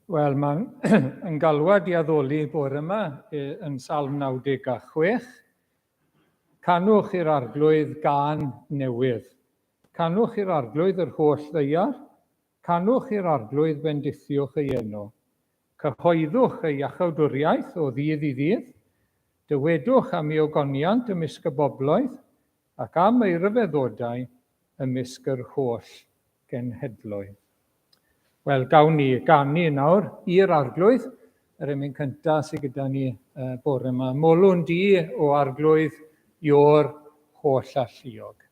Wel, mae'n yn galwad i addoli bore yma yn Salm 96. Canwch i'r Arglwydd gân newydd. Canwch i'r Arglwydd yr holl ddaear. Canwch i'r Arglwydd bendithiwch ei enw. Cyhoeddwch ei iachawdwriaeth o ddydd i ddydd. Dywedwch am ei ogoniant ymysg y bobloedd, ac am ei ryfeddodau ymysg yr holl genhedloedd. Wel, gawn ni ganu nawr i'r Arglwydd, yr emyn cyntaf sydd gyda ni bore yma. Molwn di, o Arglwydd, Ior holl alluog.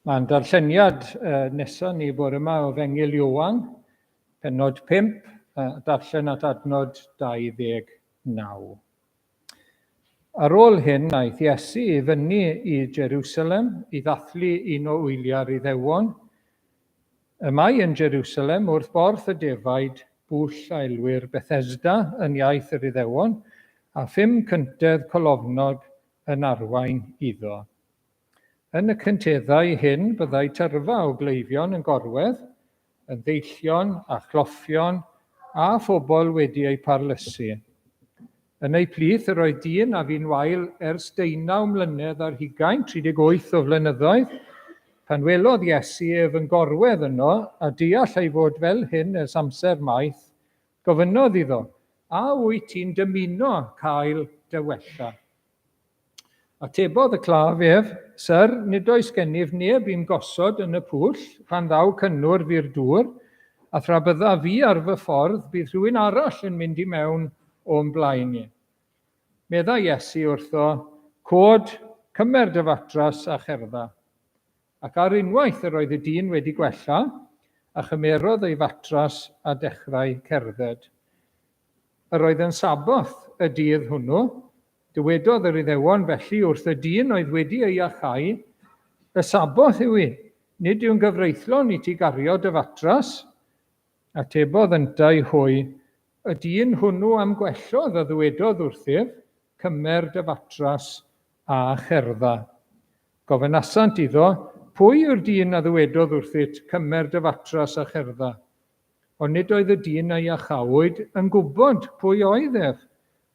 Mae'n darlleniad nesaf ni bore yma o Fengil Ioan, penod 5, darllen at adnod 29. Ar ôl hyn, aeth Iesu i fyny i Jerusalem i ddathlu un o wyliau'r Iddewon. Y mae yn Jerusalem wrth borth y defaid, bwll a elwir Bethesda yn iaith yr Iddewon, a phum cyntedd colofnog yn arwain iddo. Yn y cynteddau hyn byddai tyrfa o gleifion yn gorwedd, yn ddeillion a chloffion a phobl wedi eu parlysu. Yn eu plith yr oedd dyn a fu'n wael ers deunaw mlynedd ar hugain, 38 o flynyddoedd, pan welodd Iesu ef yn gorwedd yno a deall ei fod fel hyn ers amser maith, gofynnodd iddo, A wyt ti'n dymuno cael dy wella? Atebodd y claf ef, Syr, nid oes gennyf neb i'm gosod yn y pwll pan ddaw cynnwrf i'r dŵr, a thra byddaf fi ar fy ffordd, bydd rhywun arall yn mynd i mewn o'm blaen i. Meddai Iesu wrtho, Cod, cymer dy fatras a cherdda. Ac ar unwaith yr oedd y dyn wedi gwella, a chymerodd ei fatras a dechrau cerdded. Yr oedd yn Saboth y dydd hwnnw. Dywedodd yr Iddewon felly wrth y dyn oedd wedi ei iachau, Y Saboth yw hi, nid yw'n gyfreithlon i ti gario dy fatras. Atebodd yntau hwy, Y dyn hwnnw a'm gwellodd a ddywedodd wrthyf, Cymer dy fatras a cherdda. Gofynasant iddo, Pwy yw'r dyn a ddywedodd wrthyt, Cymer dy fatras a cherdda? Ond nid oedd y dyn a iachawyd yn gwybod pwy oedd ef,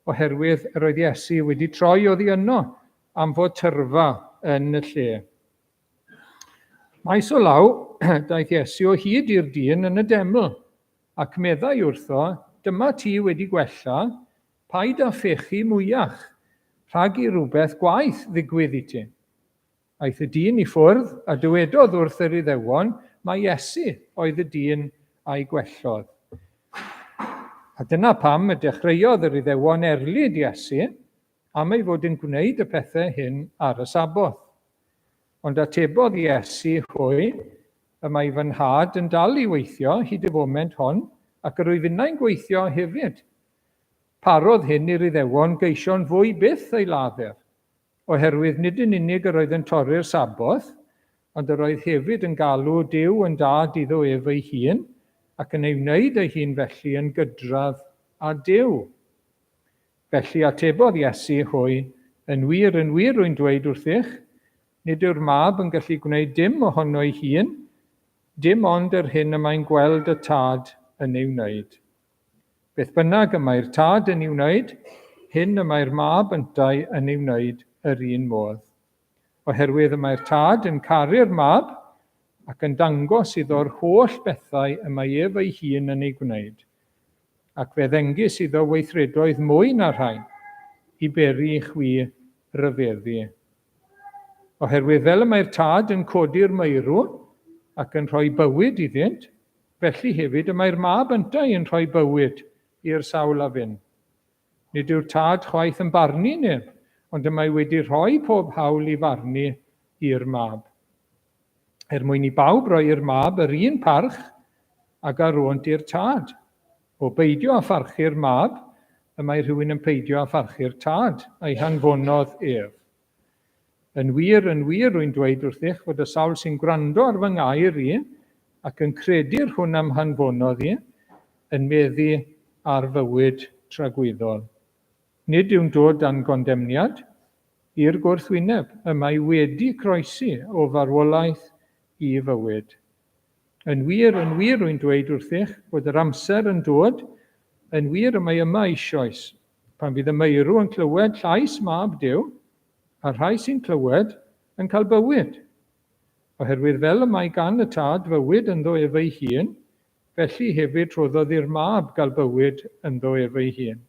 oherwydd yr oedd Iesu wedi troi oddi yno am fod tyrfa yn y lle. Maes o law, daeth Iesu o hyd i'r dyn yn y deml, ac meddai wrtho, Dyma ti wedi gwella, paid â phechu mwyach, rhag i rywbeth gwaeth ddigwydd i ti. Aeth y dyn i ffwrdd, a dywedodd wrth yr Iddewon mai Iesu oedd y dyn a'i gwellodd. A dyna pam y dechreuodd yr Iddewon erlid Iesu, am ei fod yn gwneud y pethau hyn ar y Saboth. Ond atebodd Iesu hwy, Y mae fy nhad yn dal i weithio hyd y foment hon, ac yr wyf innau'n gweithio hefyd. Parodd hyn i'r Iddewon geisio'n fwy byth ei ladd ef. Oherwydd nid yn unig yr oedd yn torri'r Saboth, ond yr oedd hefyd yn galw Duw yn Dad iddo ef ei hun, ac yn ei wneud ei hun felly yn gydradd â Duw. Felly atebodd Iesu hwy, Yn wir, yn wir, rwy'n dweud wrthych, nid yw'r Mab yn gallu gwneud dim ohono ei hun, dim ond yr hyn y mae'n gweld y Tad yn ei wneud. Beth bynnag y mae'r Tad yn ei wneud, hyn y mae'r Mab yntau yn ei wneud yr un modd. Oherwydd y mae'r Tad yn caru'r Mab ac yn dangos iddo'r holl bethau y mae ef ei hun yn eu gwneud. Ac fe ddengys iddo weithredoedd mwy na'r rhain, i beri i chwi ryfeddu. Oherwydd fel y mae'r Tad yn codi'r meirw ac yn rhoi bywyd iddynt, Felly hefyd y mae'r Mab yntau yn rhoi bywyd i'r sawl a fyn. Nid yw'r Tad chwaith yn barnu neb, ond y mae wedi rhoi pob hawl i farnu i'r Mab. Er mwyn i bawb roi i'r Mab yr un parch ag a roont i'r Tad. O beidio â pharchu'r Mab, y mae rhywun yn peidio â pharchu'r Tad a'i hanfonodd ef. Yn wir, yn wir, rwy'n dweud wrthych fod y sawl sy'n gwrando ar fy ngair i, ac yn credu'r hwn a'm hanfonodd i, yn meddu ar fywyd tragwyddol. Nid yw'n dod dan gondemniad, i'r gwrthwyneb, y mae wedi croesi o farwolaeth i fywyd. Yn wir, yn wir, rwy'n dweud wrthych fod yr amser yn dod, yn wir y mae yma eisoes, Pan fydd y meirw yn clywed llais Mab Duw, a'r rhai sy'n clywed yn cael bywyd. Oherwydd fel y mae gan y Tad fywyd ynddo ef ei hun, felly hefyd rhoddodd i'r Mab gael bywyd ynddo ef ei hun.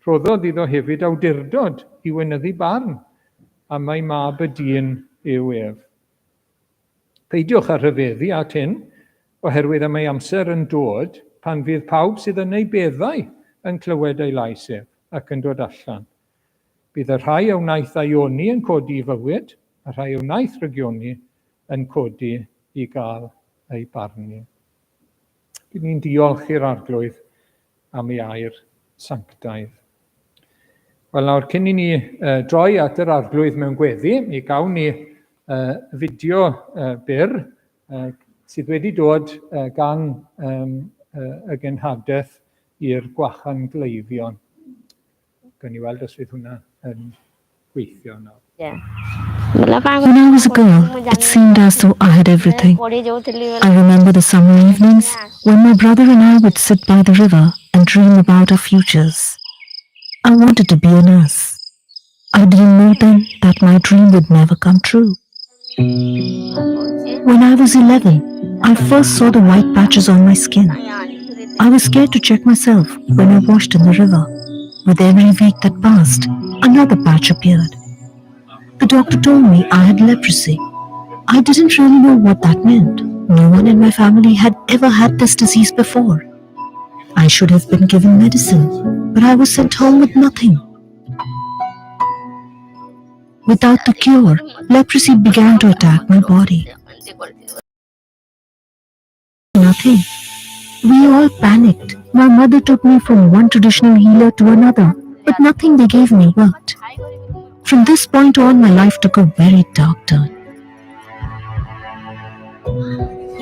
Rhoddodd iddo hefyd awdurdod i weinyddu barn, am mai Mab y dyn yw ef. Peidiwch â rhyfeddu at hyn, oherwydd y mae amser yn dod pan fydd pawb sydd yn eu beddau yn clywed ei lais ef ac yn dod allan. Bydd y rhai a wnaeth ddaioni yn codi i fywyd, a rhai a wnaeth rygioni yn codi i gael eu barnu. Bydd ni'n diolch i'r Arglwydd am ei air sanctaidd. Wel nawr, cyn i ni droi at yr Arglwydd mewn gweddi, mi gawn ni fideo byr sydd wedi dod gan y genhadaeth i'r gwachan gleifion. Gawn ni weld os fydd hwnna yn gweithio nawr. When I was a girl, it seemed as though I had everything. I remember the summer evenings when my brother and I would sit by the river and dream about our futures. I wanted to be a nurse. I didn't know then that my dream would never come true. When I was 11, I first saw the white patches on my skin. I was scared to check myself when I washed in the river. With every week that passed, another patch appeared. The doctor told me I had leprosy. I didn't really know what that meant. No one in my family had ever had this disease before. I should have been given medicine, but I was sent home with nothing. Without the cure, leprosy began to attack my body. Nothing. We all panicked. My mother took me from one traditional healer to another, but nothing they gave me worked. From this point on, my life took a very dark turn.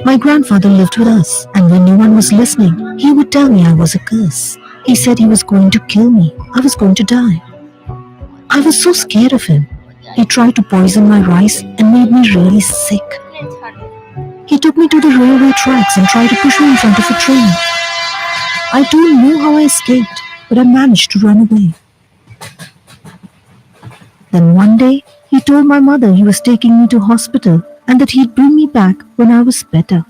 My grandfather lived with us, and when no one was listening, he would tell me I was a curse. He said he was going to kill me. I was going to die. I was so scared of him. He tried to poison my rice and made me really sick. He took me to the railway tracks and tried to push me in front of a train. I don't know how I escaped, but I managed to run away. Then one day, he told my mother he was taking me to hospital and that he'd bring me back when I was better.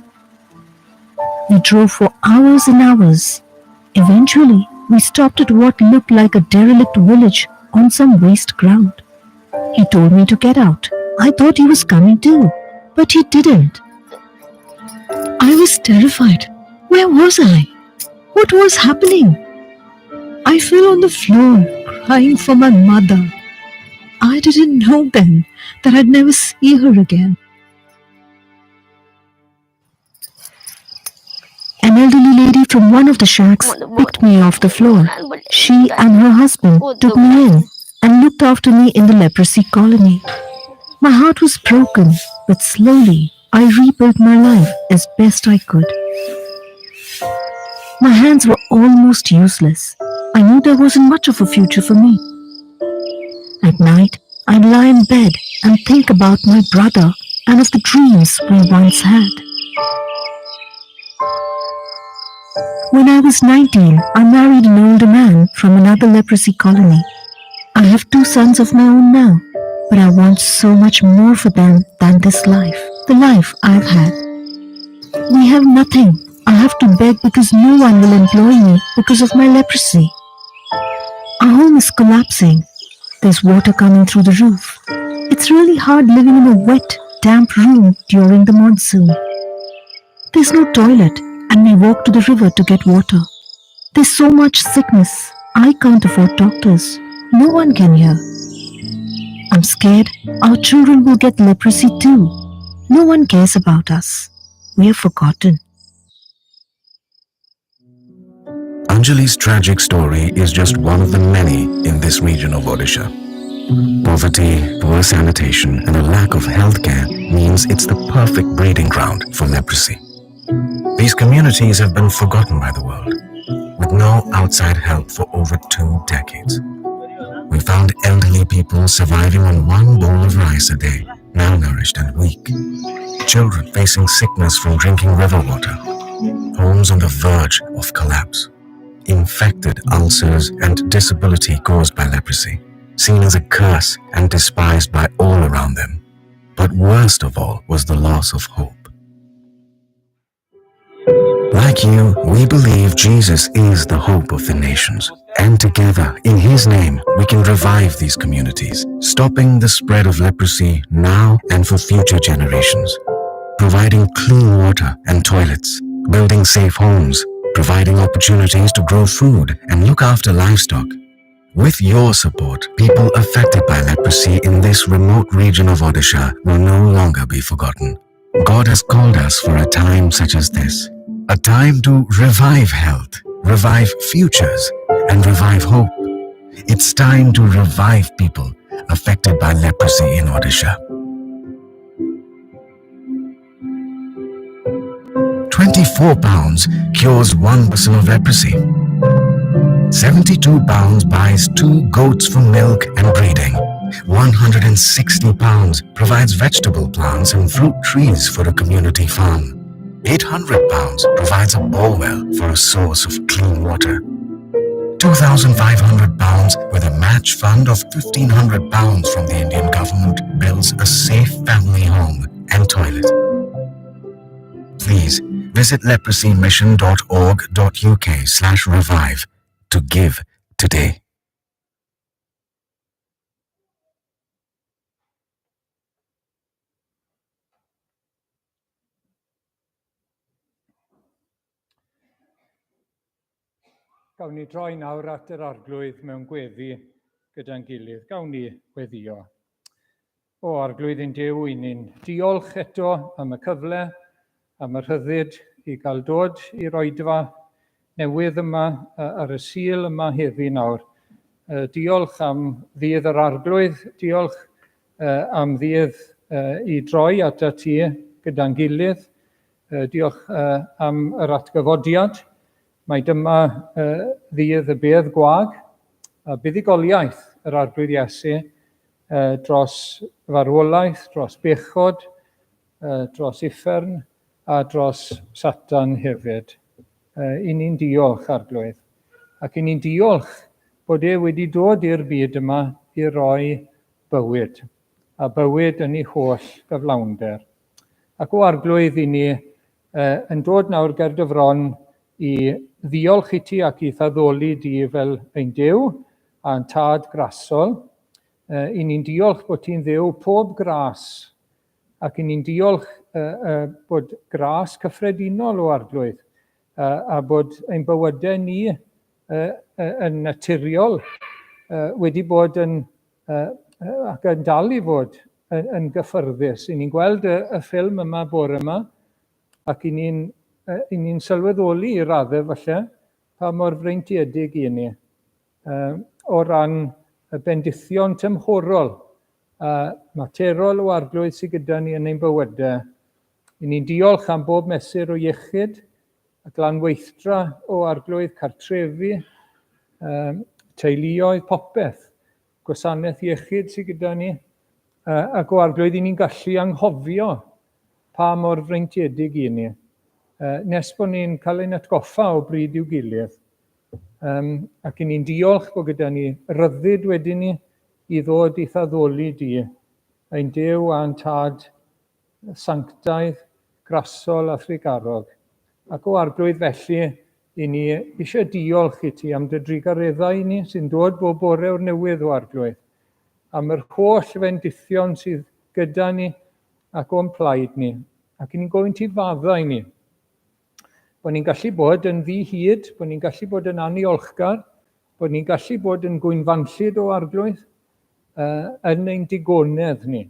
We drove for hours and hours. Eventually, we stopped at what looked like a derelict village on some waste ground. He told me to get out. I thought he was coming too, but he didn't. I was terrified. Where was I? What was happening? I fell on the floor, crying for my mother. I didn't know then that I'd never see her again. An elderly lady from one of the shacks picked me off the floor. She and her husband took me in and looked after me in the leprosy colony. My heart was broken, but slowly I rebuilt my life as best I could. My hands were almost useless. I knew there wasn't much of a future for me. At night, I'd lie in bed and think about my brother and of the dreams we once had. When I was 19, I married an older man from another leprosy colony. I have two sons of my own now, but I want so much more for them than this life, the life I've had. We have nothing. I have to beg because no one will employ me because of my leprosy. Our home is collapsing. There's water coming through the roof. It's really hard living in a wet, damp room during the monsoon. There's no toilet, and we walk to the river to get water. There's so much sickness. I can't afford doctors. No one can here. I'm scared our children will get leprosy too. No one cares about us. We are forgotten. Anjali's tragic story is just one of the many in this region of Odisha. Poverty, poor sanitation, and a lack of healthcare means it's the perfect breeding ground for leprosy. These communities have been forgotten by the world, with no outside help for over 2 decades. We found elderly people surviving on one bowl of rice a day, malnourished and weak. Children facing sickness from drinking river water. Homes on the verge of collapse. Infected ulcers and disability caused by leprosy, seen as a curse and despised by all around them. But worst of all was the loss of hope. Like you, we believe Jesus is the hope of the nations. And together, in His name, we can revive these communities, stopping the spread of leprosy now and for future generations, providing clean water and toilets, building safe homes, providing opportunities to grow food and look after livestock. With your support, people affected by leprosy in this remote region of Odisha will no longer be forgotten. God has called us for a time such as this, a time to revive health, revive futures, and revive hope. It's time to revive people affected by leprosy in Odisha. 24 pounds cures one person of leprosy. 72 pounds buys two goats for milk and breeding. 160 pounds provides vegetable plants and fruit trees for a community farm. 800 pounds provides a borewell for a source of clean water. 2,500 pounds with a match fund of 1,500 pounds from the Indian government builds a safe family home and toilet. Please visit leprosymission.org.uk slash revive to give today. Gawn ni droi nawr at yr Arglwydd mewn gweddi gyda'n gilydd. Gawn ni weddio. O Arglwydd ein Duw, i ni'n diolch eto am y cyfle, am y rhyddid i gael dod i'r oedfa newydd yma ar y Sul yma heddi nawr. Diolch am ddydd yr Arglwydd, diolch am ddydd i droi atat ti gyda'n gilydd. Diolch am yr atgyfodiad. Mai dyma ddydd y bedd gwag a buddugoliaeth yr Arglwydd Iesu dros farwolaeth, dros bechod, dros uffern a dros Satan hefyd. I ni'n diolch, Arglwydd. Ac i ni'n diolch bod e wedi dod i'r byd yma i roi bywyd, a bywyd yn ei holl gyflawnder. Ac o Arglwydd, i ni yn dod nawr ger dy fron i ddiolch i ti ac i thaddoli di fel ein Duw a'n Tad grasol. I ni'n diolch bod ti'n Dduw pob gras, ac i ni'n diolch bod gras cyffredinol o Arglwydd, a bod ein bywydau ni yn naturiol wedi bod yn ac yn dal i fod yn, yn gyffyrddus. I ni'n gweld y, y ffilm yma bore yma, ac i ni'n i ni'n sylweddoli i raddau falle pa mor freintiedig i ni o ran y bendithion tymhorol a materol o Arglwydd sydd gyda ni yn ein bywydau. I ni'n diolch am bob mesur o iechyd a glanweithdra o Arglwydd, cartrefi, teuluoedd, popeth. Gwasanaeth iechyd sydd gyda ni, ac o Arglwydd i ni'n gallu anghofio pa mor freintiedig i ni, nes bod ni'n cael ein atgoffa o bryd i'w gilydd. Ac i ni'n diolch bod gyda ni ryddid wedyn ni i ddod i'th addoli di, ein Duw a'n Tad sanctaidd, grasol a thrugarog. Ac o Arglwydd felly, i ni eisiau diolch i ti am dy drugareddau i ni sy'n dod bob bore o'r newydd o Arglwydd, am yr holl fendithion sydd gyda ni ac o'n plaid ni, ac i ni'n gofyn ti faddau ni. Bod ni'n gallu bod yn ddi-hid, bod ni'n gallu bod yn aniolchgar, bod ni'n gallu bod yn gwynfanllyd o Arglwydd, uh, yn ein digonedd ni.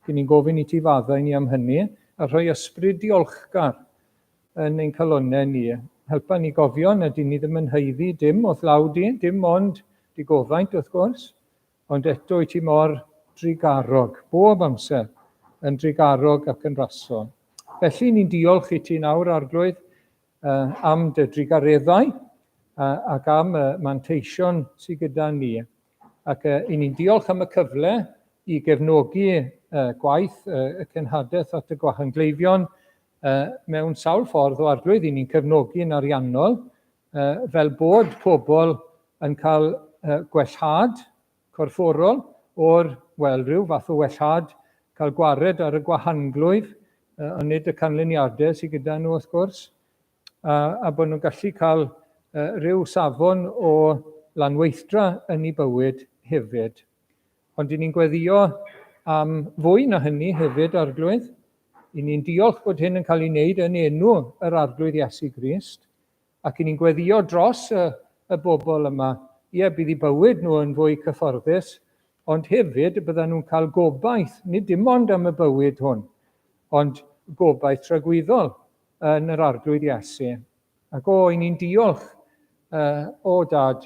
Dyn ni'n gofyn i ti faddau ni am hynny a rhoi ysbryd diolchgar yn ein calonnau ni. Helpa ni gofio nad dyn ni ddim yn haeddu dim o'th law di, dim ond digofaint wrth gwrs, ond eto i ti mor drugarog, bob amser yn drugarog ac yn rasol. Felly ni'n diolch i ti nawr, Arglwydd, am dy drugareddau ac am y manteision sydd gyda ni. Ac i ni'n diolch am y cyfle i gefnogi gwaith y cenhadaeth at y gwahangleifion mewn sawl ffordd o Arglwydd. I ni'n cefnogi yn ariannol fel bod pobl yn cael gwellhad corfforol o'r, wel, rhyw fath o wellhad, cael gwared ar y gwahanglwyf, ond nid y canlyniadau sydd gyda nhw wrth gwrs a, a bod nhw'n gallu cael uh, rhyw safon o lanweithdra yn eu bywyd hefyd. Ond i ni'n gweddio am fwy na hynny hefyd, Arglwydd. I ni'n diolch bod hyn yn cael ei wneud yn enw yr Arglwydd Iesu Grist. Ac i ni'n gweddio dros y, y bobl yma. Ie, bydd eu bywyd nhw yn fwy cyfforddus, ond hefyd byddan nhw'n cael gobaith, nid dim ond am y bywyd hwn, ond gobaith tragwyddol yn yr Arglwydd Iesu. Ac o, i ni'n diolch, uh, o dad,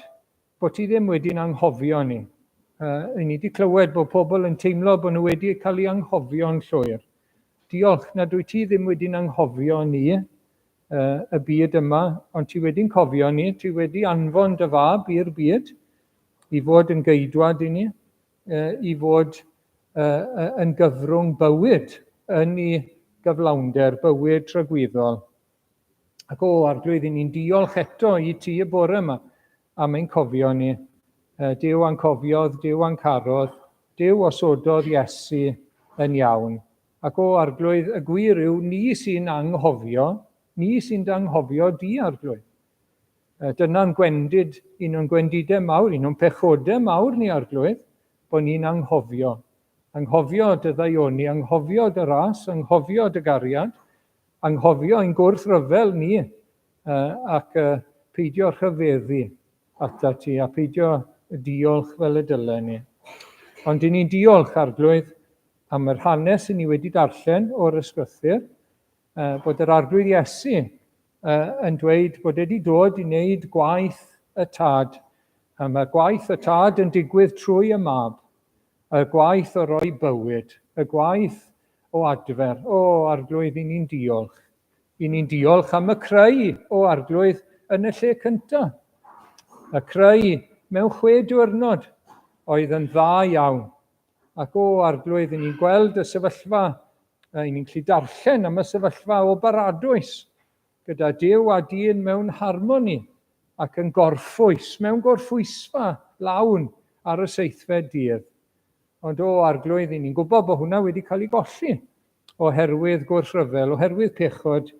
bod ti ddim wedi'n anghofio ni. Uh, i ni wedi clywed bod pobl yn teimlo bod nhw wedi cael eu anghofio'n llwyr. Diolch nad wyt ti ddim wedi'n anghofio ni, uh, y byd yma, ond ti wedi'n cofio ni, ti wedi anfon dy fab i'r byd i fod yn geidwad i ni, uh, i fod uh, yn gyfrwng bywyd yn ei gyflawnder, bywyd tragwyddol. Ac o, Arglwydd, i ni'n diolch eto i ti y bore yma am ein cofio ni. Duw a'n cofiodd, Duw a'n carodd, Duw osododd Iesu yn iawn. Ac o, Arglwydd, y gwir yw, ni sy'n anghofio, ni sy'n danghofio di, Arglwydd. Dyna'n gwendid, un o'n gwendidau mawr, un o'n pechodau mawr ni, Arglwydd, bod ni'n anghofio. Anghofio dy ddaioni, anghofio dy ras, anghofio dy gariad, Anghofio ein gwrthryfel ni ac peidio rhyfeddu atat ti a peidio diolch fel y dylen ni. Ond i ni'n diolch, Arglwydd, am yr hanes i ni wedi darllen o'r ysgrythur, bod yr Arglwydd Iesu yn dweud bod wedi dod i wneud gwaith y Tad. A mae gwaith y Tad yn digwydd trwy y Mab. Y gwaith o roi bywyd, y gwaith o adfer. O, Arglwydd, i ni'n diolch. I ni'n diolch am y creu, o Arglwydd, yn y lle cyntaf. Y creu mewn chwe diwrnod oedd yn dda iawn. Ac o, Arglwydd, i ni'n gweld y sefyllfa, i ni'n gallu darllen am y sefyllfa o baradwys, gyda Duw a dyn mewn harmoni ac yn gorffwys, mewn gorffwysfa lawn ar y seithfed dydd. Ond o, Arglwydd, i ni'n gwybod bod hwnna wedi cael ei golli oherwydd gwrthryfel, oherwydd pechod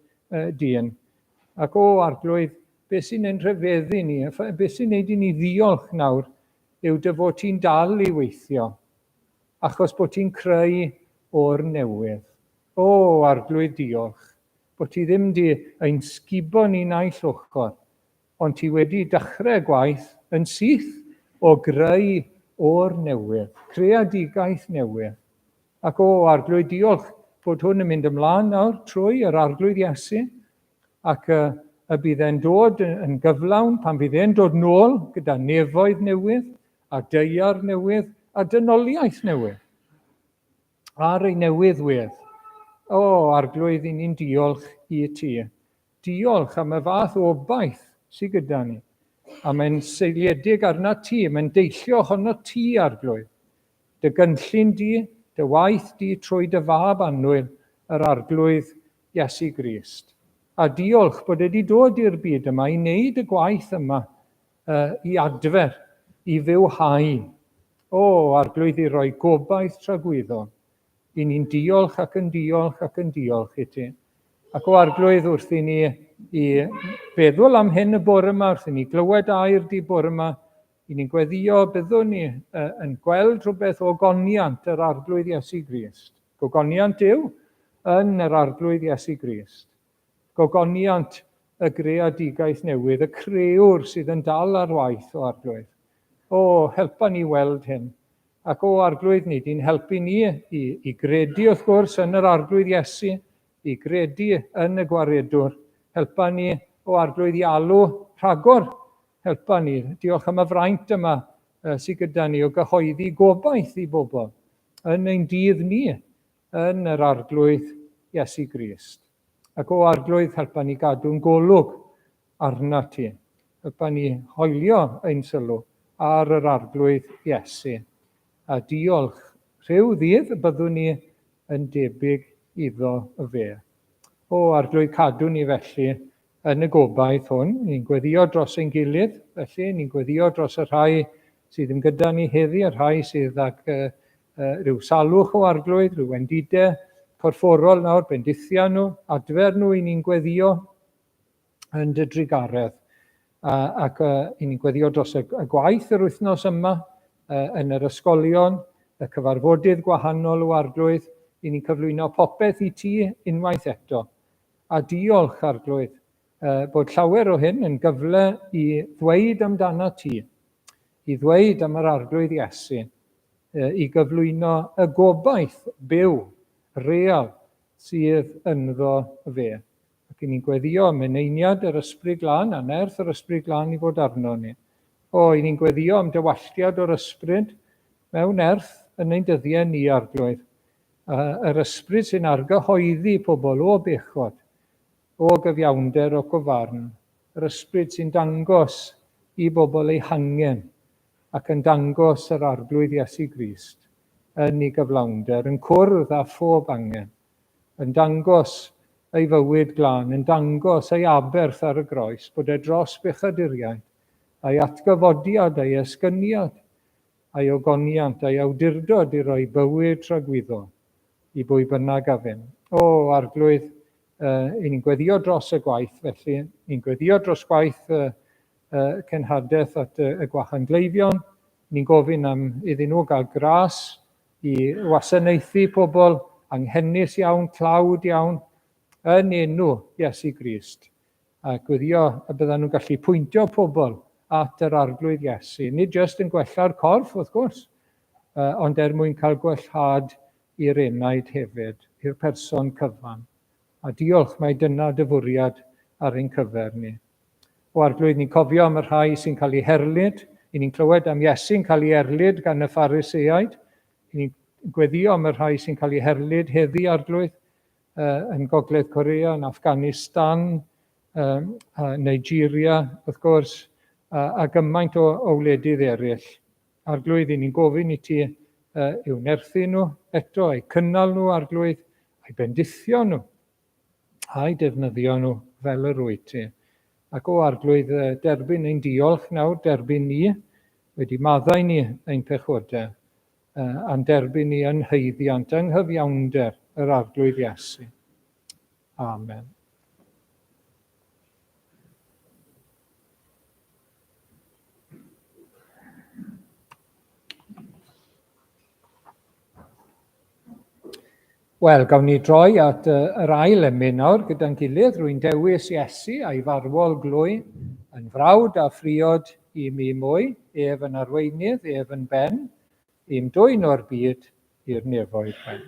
dyn. Ac o, Arglwydd, beth sy'n ein rhyfeddu ni, beth sy'n neud i ni ddiolch nawr, yw dy fod ti'n dal i weithio, achos bod ti'n creu o'r newydd. O, Arglwydd, diolch. Bod ti ddim 'di ein sgubo ni naill ochr, ond ti wedi dechrau gwaith yn syth o greu o'r newydd, creadigaeth newydd. Ac o, Arglwydd, diolch bod hwn yn mynd ymlaen nawr trwy yr Arglwydd Iesu, ac y, y bydd e'n dod yn gyflawn pan fydd e'n dod nôl gyda nefoedd newydd a daear newydd a dynoliaeth newydd. Ar ei newydd wedd. O, Arglwydd, i ni'n diolch i ti. Diolch am y fath obaith sydd gyda ni. A mae'n seiliedig arna ti, mae'n deillio ohono ti, Arglwydd. Dy gynllun di, dy waith di trwy dy fab annwyl, yr Arglwydd Iesu Grist. A diolch bod e wedi dod i'r byd yma i wneud y gwaith yma i adfer, i fywhau. O, Arglwydd, i roi gobaith tragwyddol. I ni'n diolch ac yn diolch ac yn diolch i ti. Ac o Arglwydd, wrth i ni i feddwl am hyn y bore yma, wrth i ni glywed air di bore yma, i ni'n gweddio byddwn ni yn gweld rhywbeth o ogoniant yr Arglwydd Iesu Grist. Gogoniant Duw yn yr Arglwydd Iesu Grist. Gogoniant y greadigaeth newydd, y crëwr sydd yn dal ar waith, o Arglwydd. O, helpa ni weld hyn. Ac o Arglwydd, ni di'n helpu ni i, i gredu, wrth gwrs, yn yr Arglwydd Iesu, i gredu yn y Gwaredwr. Helpa ni, o Arglwydd, i alw rhagor. Helpa ni. Diolch am y fraint yma sydd gyda ni o gyhoeddi gobaith i bobl yn ein dydd ni yn yr Arglwydd Iesu Grist. Ac o Arglwydd, helpa ni gadw'n golwg arnat ti. Helpa ni hoelio ein sylw ar yr Arglwydd Iesu. A diolch, rhyw ddydd y byddwn ni yn debyg iddo fe. O Arglwydd, cadw ni felly yn y gobaith hwn. Ni'n gweddio dros ein gilydd, felly ni'n gweddio dros y rhai sydd ddim gyda ni heddi, y rhai sydd ag rhyw salwch o Arglwydd, rhyw wendidau corfforol nawr, bendithia nhw, adfer nhw i ni'n gweddio yn dy drugaredd. Ac i ni'n gweddio dros y, y gwaith yr wythnos yma yn yr ysgolion, y cyfarfodydd gwahanol o Arglwydd, i ni'n cyflwyno popeth i ti unwaith eto. A diolch, Arglwydd, Bod llawer o hyn yn gyfle i ddweud amdana ti, i ddweud am yr Arglwydd Iesu, i gyflwyno y gobaith byw, real, sydd ynddo fe. Ac i ni'n gweddio am eneiniad yr Ysbryd Glân a nerth yr Ysbryd Glân i fod arno ni. O, i ni'n gweddio am dywalltiad o'r Ysbryd mewn nerth yn ein dyddiau ni, Arglwydd. Yr Ysbryd sy'n argyhoeddi pobl o bechod, o gyfiawnder ac o farn, yr Ysbryd sy'n dangos i bobl eu hangen ac yn dangos yr Arglwydd Iesu Grist yn ei gyflawnder, yn cwrdd â phob angen, yn dangos ei fywyd glân, yn dangos ei aberth ar y groes, bod e dros bechaduriaid, a'i atgyfodiad, a'i esgyniad, a'i ogoniant, a'i awdurdod i roi bywyd tragwyddol i bwy bynnag a fyn. O, Arglwydd, i ni'n gweddio dros y gwaith, felly, ni'n gweddio dros gwaith y cenhadaeth at y gwahangleifion, ni'n gofyn am iddyn nhw gael gras i wasanaethu pobl anghenus iawn, tlawd iawn, yn enw Iesu Grist. A gweddio y byddan nhw'n gallu pwyntio pobl at yr Arglwydd Iesu. Nid jyst yn gwella'r corff, wrth gwrs, ond er mwyn cael gwellhad i'r enaid hefyd, i'r person cyfan. A diolch mai dyna dy fwriad ar ein cyfer ni. O Arglwydd, ni'n cofio am y rhai sy'n cael eu herlid. I ni'n clywed am Iesu'n cael ei erlid gan y Phariseaid. I ni'n gweddio am y rhai sy'n cael eu herlid heddi, Arglwydd, yn Gogledd Korea, yn Afghanistan, Nigeria, wrth gwrs, a gymaint o wledydd eraill. Arglwydd, i ni'n gofyn i ti i'w nerthu nhw eto, eu cynnal nhw, Arglwydd, a'u bendithio nhw, a'u defnyddio nhw fel yr wyt ti. Ac o Arglwydd, derbyn ein diolch nawr, derbyn ni, wedi maddau ni ein pechodau, a'n derbyn ni yn haeddiant, yng nghyfiawnder yr Arglwydd Iesu. Amen. Wel, gawn ni droi at yr ail emyn nawr gyda'n gilydd. Rwy'n dewis Iesu a'i farwol glwy yn frawd a phriod i mi mwy, ef yn arweinydd, ef yn ben, i'm dwyn o'r byd i'r nefoedd ben.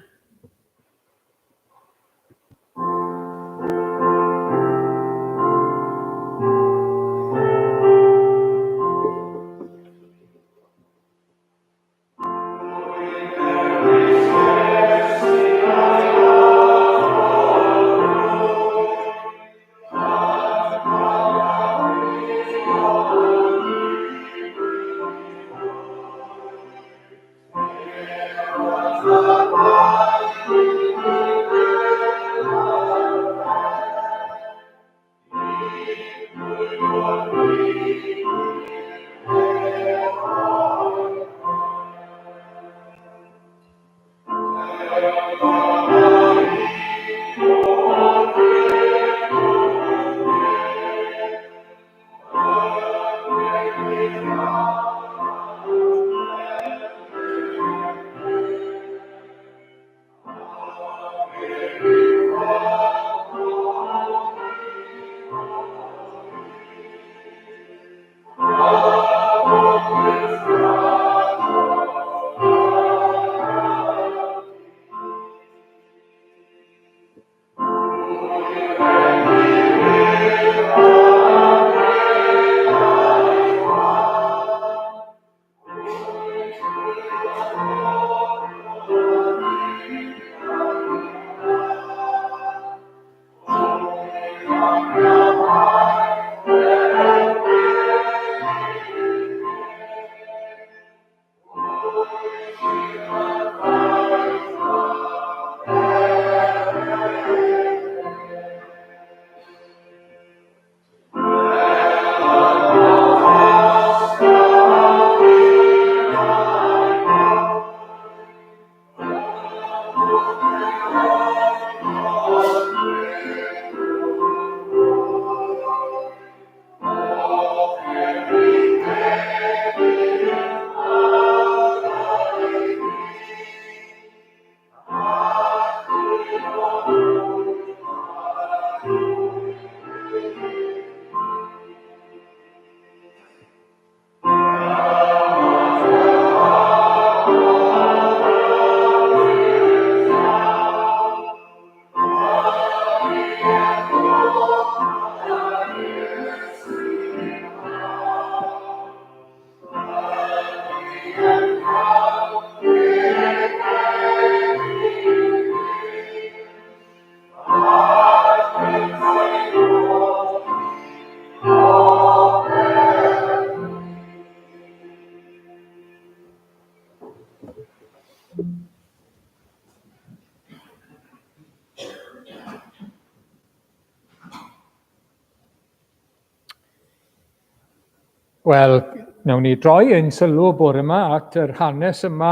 Wel, wnawn ni droi ein sylw bore yma at yr hanes yma,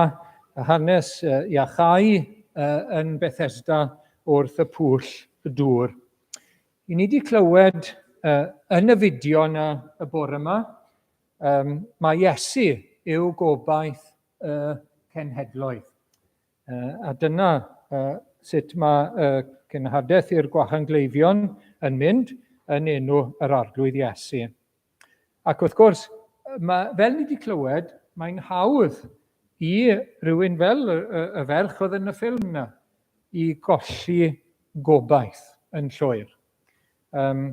y hanes iachau yn Bethesda wrth y pwll dŵr. I ni wedi clywed yn y fideo yna y bore yma, um, mae Iesu yw gobaith y cenhedloedd. A dyna sut mae cenhadaeth i'r gwahangleifion yn mynd yn enw yr Arglwydd Iesu. Ac wrth gwrs, mae, fel ni wedi clywed, mae'n hawdd i rywun fel y, y, y ferch oedd yn y ffilm yna i golli gobaith yn llwyr. Um,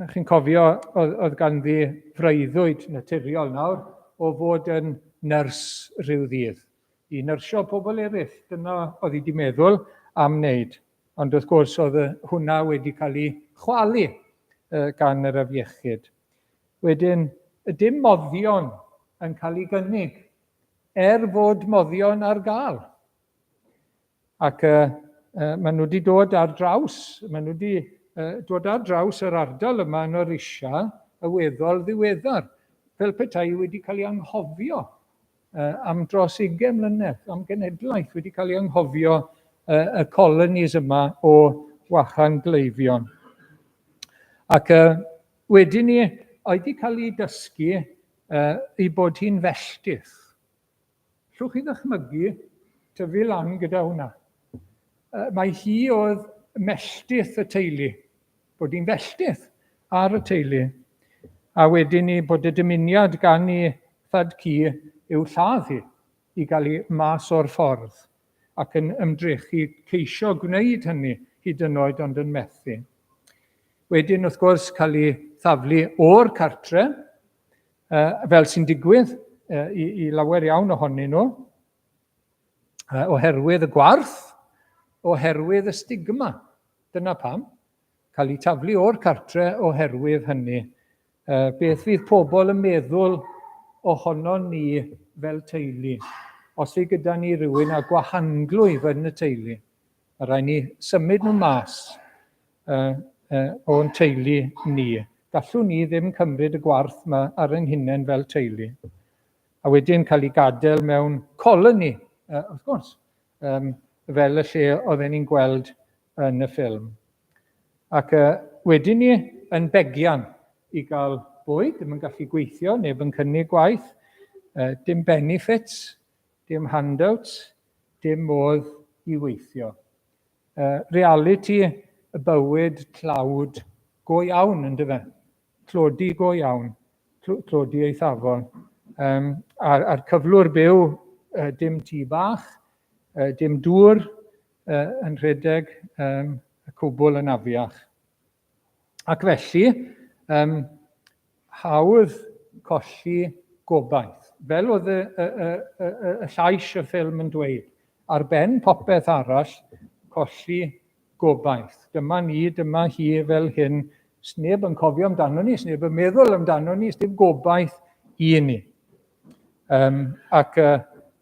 Chi'n cofio, oedd, oedd ganddi freuddwyd naturiol nawr o fod yn nyrs rhyw ddydd, i nyrsio pobl eraill. Dyna oedd hi wedi meddwl am wneud. Ond wrth gwrs, oedd hwnna wedi cael ei chwalu gan yr afiechyd. Wedyn, dim moddion yn cael ei gynnig, er fod moddion ar gael. Ac uh, uh, maen nhw wedi dod ar draws, maen nhw wedi uh, dod ar draws yr ardal yma yn Orisia y weddol ddiweddar, fel petai wedi cael ei anghofio uh, am dros 20 mlynedd, am genhedlaeth wedi cael ei anghofio uh, y colonies yma o wahan gleifion. Ac uh, wedyn ni, oedd wedi cael ei dysgu uh, ei bod hi'n felltith. Llwch chi ddychmygu tyfu lan gyda hwnna. Mae hi oedd melltith y teulu, bod hi'n felltith ar y teulu. A wedyn ni bod y dymuniad gan i thad ci yw lladd hi, i gael hi mas o'r ffordd, ac yn ymdrechu ceisio gwneud hynny hyd yn oed ond yn methu. Wedyn, wrth gwrs, cael ei thaflu o'r cartre, fel sy'n digwydd i, i lawer iawn ohonyn nhw, oherwydd y gwarth, oherwydd y stigma. Dyna pam. Cael eu taflu o'r cartre oherwydd hynny. Beth fydd pobl yn meddwl ohono ni fel teulu? Os fydd gyda ni rhywun â gwahanglwyf yn y teulu, mae rhaid ni symud nhw mas uh, uh, o'n teulu ni. Gallwn ni ddim cymryd y gwarth yma ar ein hunain fel teulu. A wedyn cael ei gadael mewn colony, uh, wrth gwrs, um, fel y lle oedden ni'n gweld yn y ffilm. Ac uh, wedyn ni yn begian i gael bwyd, ddim yn gallu gweithio, neb yn cynnig gwaith, uh, dim benefits, dim handouts, dim modd i weithio. Uh, reality y bywyd tlawd go iawn, yn dyfe? Tlodi go iawn, tlodi eithafol. Um, a'r, a'r cyflwr byw, uh, dim tŷ bach, uh, dim dŵr uh, yn rhedeg, um, y cwbl yn afiach. Ac felly, um, hawdd colli gobaith. Fel oedd y, y, y, y, y llais y ffilm yn dweud, ar ben popeth arall, colli gobaith. Dyma ni, dyma hi fel hyn, sneb yn cofio amdano ni, sneb yn meddwl amdano ni, sneb gobaith i ni. Um, ac uh,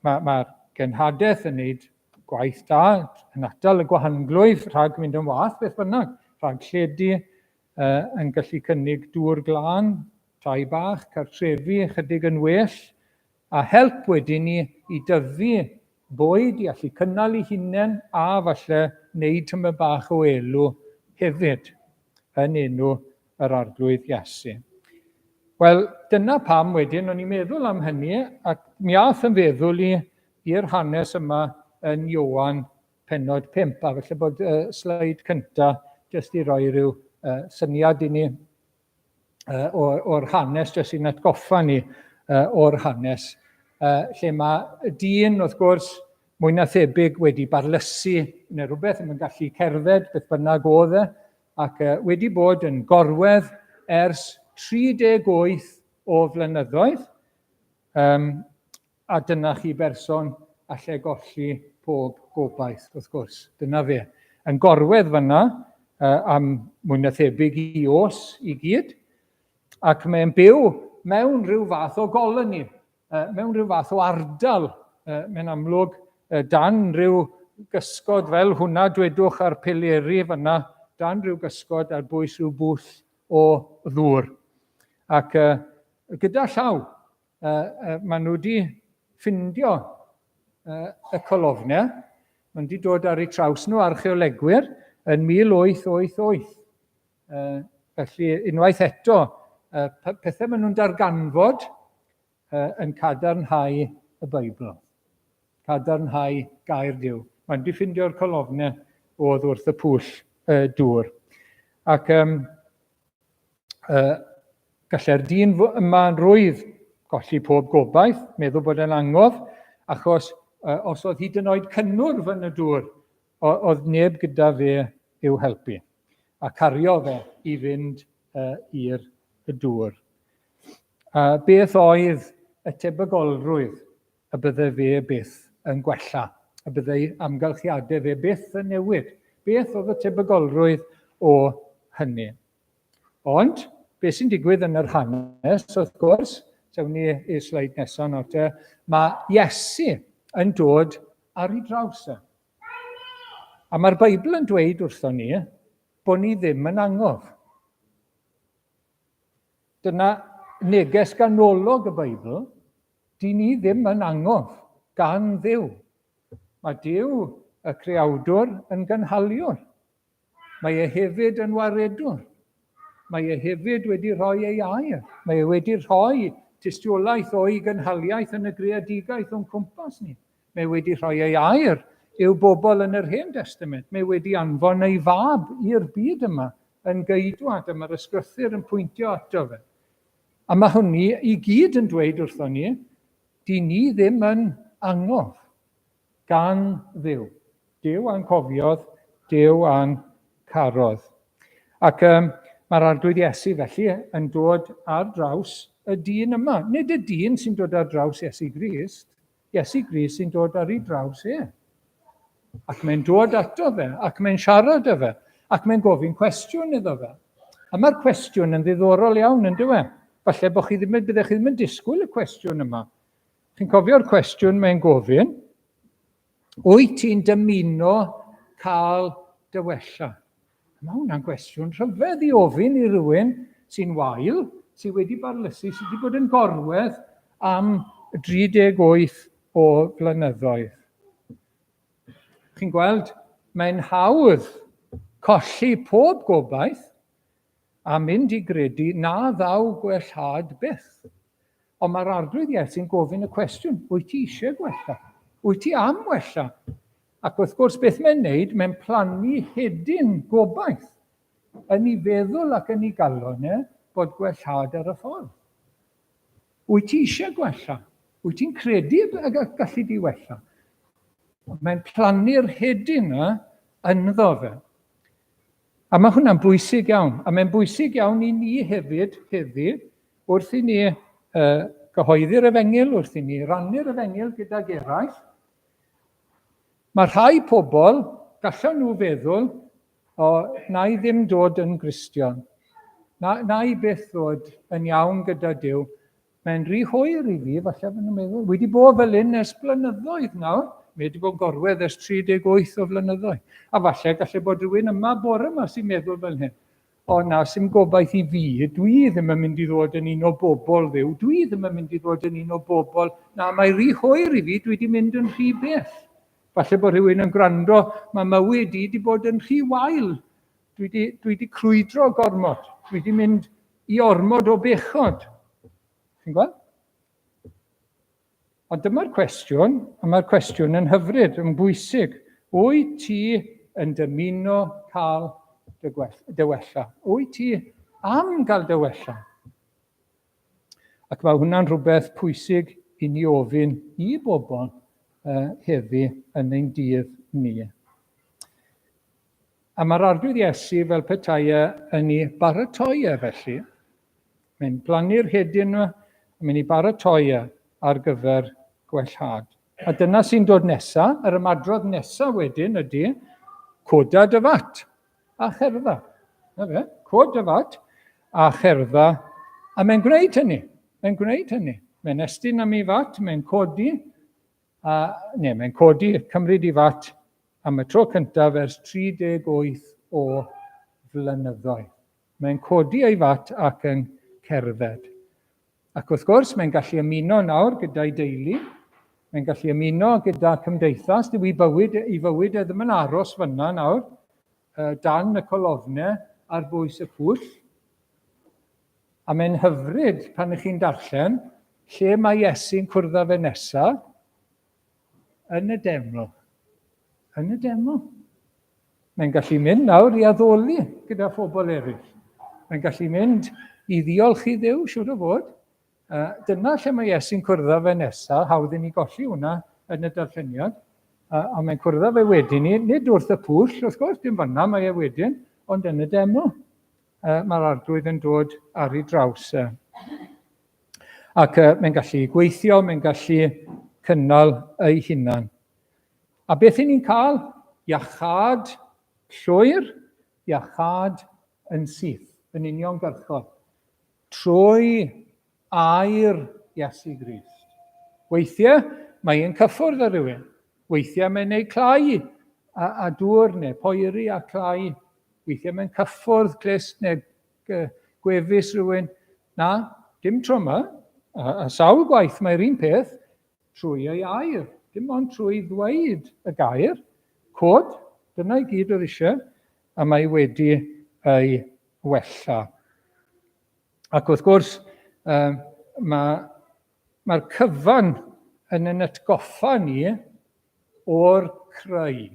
mae'r ma, genhadaeth yn neud gwaith da, yn atal y gwahanglwyf rhag mynd yn wath, beth bynnag, rhag lledu, uh, yn gallu cynnig dŵr glân, tai bach, cartrefi chydig yn well, a help wedyn ni i dyfu bwyd i allu cynnal ei hunain a falle wneud tymed bach o elw hefyd yn enw yr Arglwydd Iesu. Wel, dyna pam wedyn o'n i'n meddwl am hynny, ac mi ath yn feddwl i i'r hanes yma yn Ioan pennod 5, a falle bod y uh, sleid cynta jyst i roi rhyw uh, syniad i ni uh, o'r, or hanes, jyst i'n atgoffa ni uh, o'r hanes, uh, lle mae dyn, wrth gwrs, mwy na thebyg wedi barlysu neu rhywbeth, ddim yn gallu cerdded, beth bynnag oedd e, ac uh, wedi bod yn gorwedd ers 38 o flynyddoedd, um, A dyna chi berson alle golli pob gobaith, wrth gwrs. Dyna fe. Yn gorwedd fyna uh, am mwy na thebyg i os i gyd, ac mae'n byw mewn rhyw fath o goloni, uh, mewn rhyw fath o ardal, uh, mae'n amlwg uh, dan rhyw gysgod fel hwnna, dwedwch ar pileri fyna, dan rhyw gysgod ar bwys rhyw bwll o ddŵr. Ac uh, Gyda llaw, maen nhw wedi ffindio y colofnau, maen nhw wedi dod ar eu traws nhw, archeolegwyr, yn 1888. Felly, unwaith eto, pethau maen nhw'n darganfod yn cadarnhau y Beibl, cadarnhau gair Duw. Mae'n wedi ffindio'r colofnau oedd wrth y pwll dŵr. Ac um, gallai'r dyn yma yn rwydd golli pob gobaith, meddwl bod e'n angof, achos os oedd hyd yn oed cynnwrf yn y dŵr, oedd neb gyda fe i'w helpu, a cario fe i fynd i'r dŵr. A beth oedd y tebygolrwydd y bydde fe byth yn gwella, y byddai amgylchiadau fe byth yn newid? Beth oedd y tebygolrwydd o hynny? Ond, beth sy'n digwydd yn yr hanes, wrth gwrs, sewn ni i'r sleid nesaf nawr te, mae Iesu yn dod ar ei draws e. A mae'r Beibl yn dweud wrthon ni bod ni ddim yn angof. Dyna neges ganolog y Beibl, dyn ni ddim yn angof gan Dduw. Mae Duw, y Creawdwr, yn gynhaliwr. Mae e hefyd yn waredwr. Mae e hefyd wedi rhoi ei air. Mae e wedi rhoi tystiolaeth o'i gynhaliaeth yn y greadigaeth o'n cwmpas ni. Mae wedi rhoi ei air i'w bobl yn yr Hen Destament. Mae wedi anfon ei fab i'r byd yma yn geidwad, a mae'r ysgrythur yn pwyntio ato fe. A mae hynny i gyd yn dweud wrthon ni, dyn ni ddim yn angof gan Dduw. Duw a'n cofiodd, Duw a'n carodd. Ac um, mae'r Arglwydd Iesu felly yn dod ar draws y dyn yma. Nid y dyn sy'n dod ar draws Iesu Grist, Iesu Grist sy'n dod ar ei draws e. Ac mae'n dod ato fe, ac mae'n siarad â fe, ac mae'n gofyn cwestiwn iddo fe. A mae'r cwestiwn yn ddiddorol iawn, yn dyw e? Falle bod chi ddim, byddech chi ddim yn disgwyl y cwestiwn yma. Chi'n cofio'r cwestiwn mae'n gofyn? Wyt ti'n dymuno cael dy wella? Mae hwnna'n gwestiwn rhyfedd i ofyn i rywun sy'n wael, sydd wedi barlysu, sydd wedi bod yn gorwedd am 38 o flynyddoedd. Chi'n gweld, mae'n hawdd colli pob gobaith a mynd i gredu na ddaw gwellhad byth. Ond mae'r Arglwydd Iesu'n gofyn y cwestiwn, wyt ti eisiau gwella? Wyt ti am wella? Ac wrth gwrs, beth mae'n neud, mae'n plannu hedyn gobaith yn ei feddwl ac yn ei galon e, bod gwellhad ar y ffordd. Wyt ti eisiau gwella? Wyt ti'n credu y gallu di wella? Mae'n plannu'r hedyn yna ynddo fe. A mae hwnna'n bwysig iawn, a mae'n bwysig iawn i ni hefyd heddi, wrth i ni uh, gyhoeddi'r efengyl, wrth i ni rannu'r efengyl gydag eraill. Mae rhai pobl, gallan nhw feddwl, o, na i ddim dod yn Gristion, na, na i byth ddod yn iawn gyda Duw, Mae'n rhy hwyr i fi, falle fy nhw'n meddwl. Wedi bod fel hyn ers blynyddoedd nawr. Mae wedi bod yn gorwedd ers 38 o flynyddoedd. A falle gallu bod rhywun yma bore yma sy'n meddwl fel hyn. O na, sy'n gobaith i fi. Dwi ddim yn mynd i ddod yn un o bobl ddiw. Dwi ddim yn mynd i ddod yn un o bobl. Na, mae rhy hwyr i fi. Dwi wedi mynd yn rhy bell. Falle bod rhywun yn gwrando, mae mywyd i wedi bod yn rhy wael. Dwi wedi, dwi wedi crwydro gormod. Dwi wedi mynd i ormod o bechod. Chi'n gweld? Ond dyma'r cwestiwn, a mae'r cwestiwn yn hyfryd, yn bwysig. Wyt ti yn dymuno cael dy, gwell, dy wella? Wyt ti am gael dy wella? Ac mae hwnna'n rhywbeth pwysig i ni ofyn i bobl uh, heddi yn ein dydd ni. A mae'r Arglwydd Iesu fel petai e yn ei baratoi e felly. Mae'n blannu'r hedyn yma, a mae'n ei baratoi e ar gyfer gwellhad. A dyna sy'n dod nesa, yr ymadrodd nesa wedyn ydy, coda dy fat a cherdda. Na fe, cod dy fat a cherdda. A mae'n gwneud hynny, mae'n gwneud hynny. Mae'n estyn am ei fat, mae'n codi, A, neu, mae'n codi, cymryd i fat am y tro cyntaf ers 38 o flynyddoedd. Mae'n codi ei fat ac yn cerdded. Ac wrth gwrs, mae'n gallu ymuno nawr gyda'i deulu, mae'n gallu ymuno gyda cymdeithas, dyw ei bywyd, ei fywyd e ddim yn aros fyna nawr, dan y colofnau ar bwys y pwll. A mae'n hyfryd pan ych chi'n darllen lle mae Iesu'n cwrdd â fe nesaf, yn y deml. Yn y deml. Mae'n gallu mynd nawr i addoli gyda phobl eraill. Mae'n gallu mynd i ddiolch i Dduw, siwr o fod. Dyna lle mae Iesu'n cwrdd â fe nesaf, hawdd i ni golli hwnna yn y darlleniad. A mae'n cwrdd â fe wedyn ni, nid wrth y pwll, wrth gwrs, dim fanna mae e wedyn, ond yn y deml. Mae'r arglwydd yn dod ar ei draws e. Ac mae'n gallu gweithio, mae'n gallu cynnal ei hunan. A beth i ni'n cael? Iachâd llwyr, iachâd yn syth, yn uniongyrchol, trwy air Iesu Grist. Weithiau mae e'n cyffwrdd ar rhywun. Weithiau mae'n ei clai a dŵr neu poeri a clai. Weithiau mae'n cyffwrdd clust neu gwefus rhywun. Na, dim tro yma. A sawl gwaith mae'r un peth trwy ei air. Dim ond trwy ddweud y gair, cod, dyna i gyd oedd eisiau, a mae wedi ei wella. Ac wrth gwrs, mae'r mae cyfan yn yn atgoffa ni o'r creu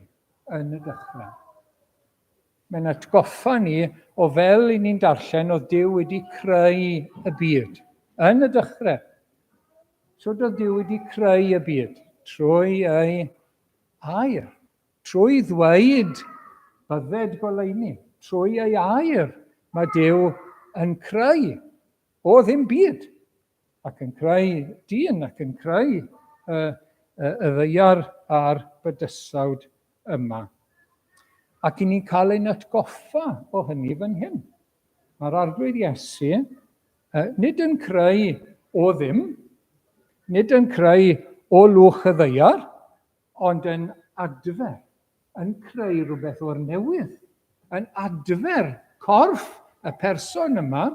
yn y dechrau. Mae'n atgoffa ni o fel i ni'n darllen oedd Duw wedi creu y byd yn y dechrau. Sut oedd Duw wedi creu y byd? Trwy ei air. Trwy ddweud bydded goleuni. Trwy ei air mae Duw yn creu o ddim byd. Ac yn creu dyn ac yn creu y, y, y ddeiar a'r bydysawd yma. Ac i ni'n cael ein atgoffa o hynny fan hyn. Mae'r Arglwydd Iesu nid yn creu o ddim, nid yn creu o lwch y ddeiar, ond yn adfer, yn creu rhywbeth o'r newydd, yn adfer corff y person yma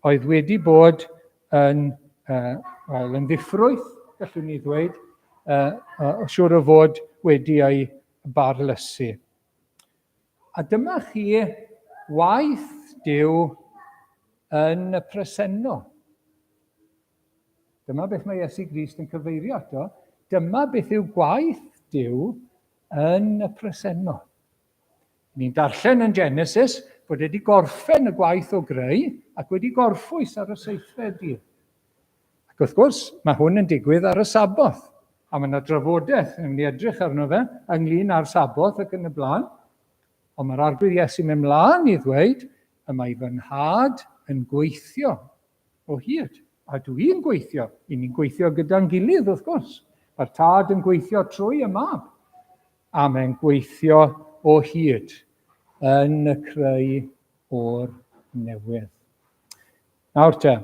oedd wedi bod yn, well, yn ddiffrwyth, gallwn ni ddweud, siŵr o fod wedi ei barlysu. A dyma chi waith Duw yn y presennol. Dyma beth mae Iesu Grist yn cyfeirio ato. Dyma beth yw gwaith Duw yn y presennol. Ni'n darllen yn Genesis bod wedi gorffen y gwaith o greu ac wedi gorffwys ar y seithfed dydd. Ac wrth gwrs, mae hwn yn digwydd ar y Saboth. A mae yna drafodaeth, yn mynd i edrych arno fe, ynglyn â'r Saboth ac yn y blaen. Ond mae'r Arglwydd Iesu'n mynd mlaen i ddweud, y mae fy nhad yn gweithio o hyd. A dw i'n gweithio. I ni'n gweithio gyda'n gilydd, wrth gwrs. Mae'r tad yn gweithio trwy y mab. A mae'n gweithio o hyd yn y creu o'r newydd. Nawr te,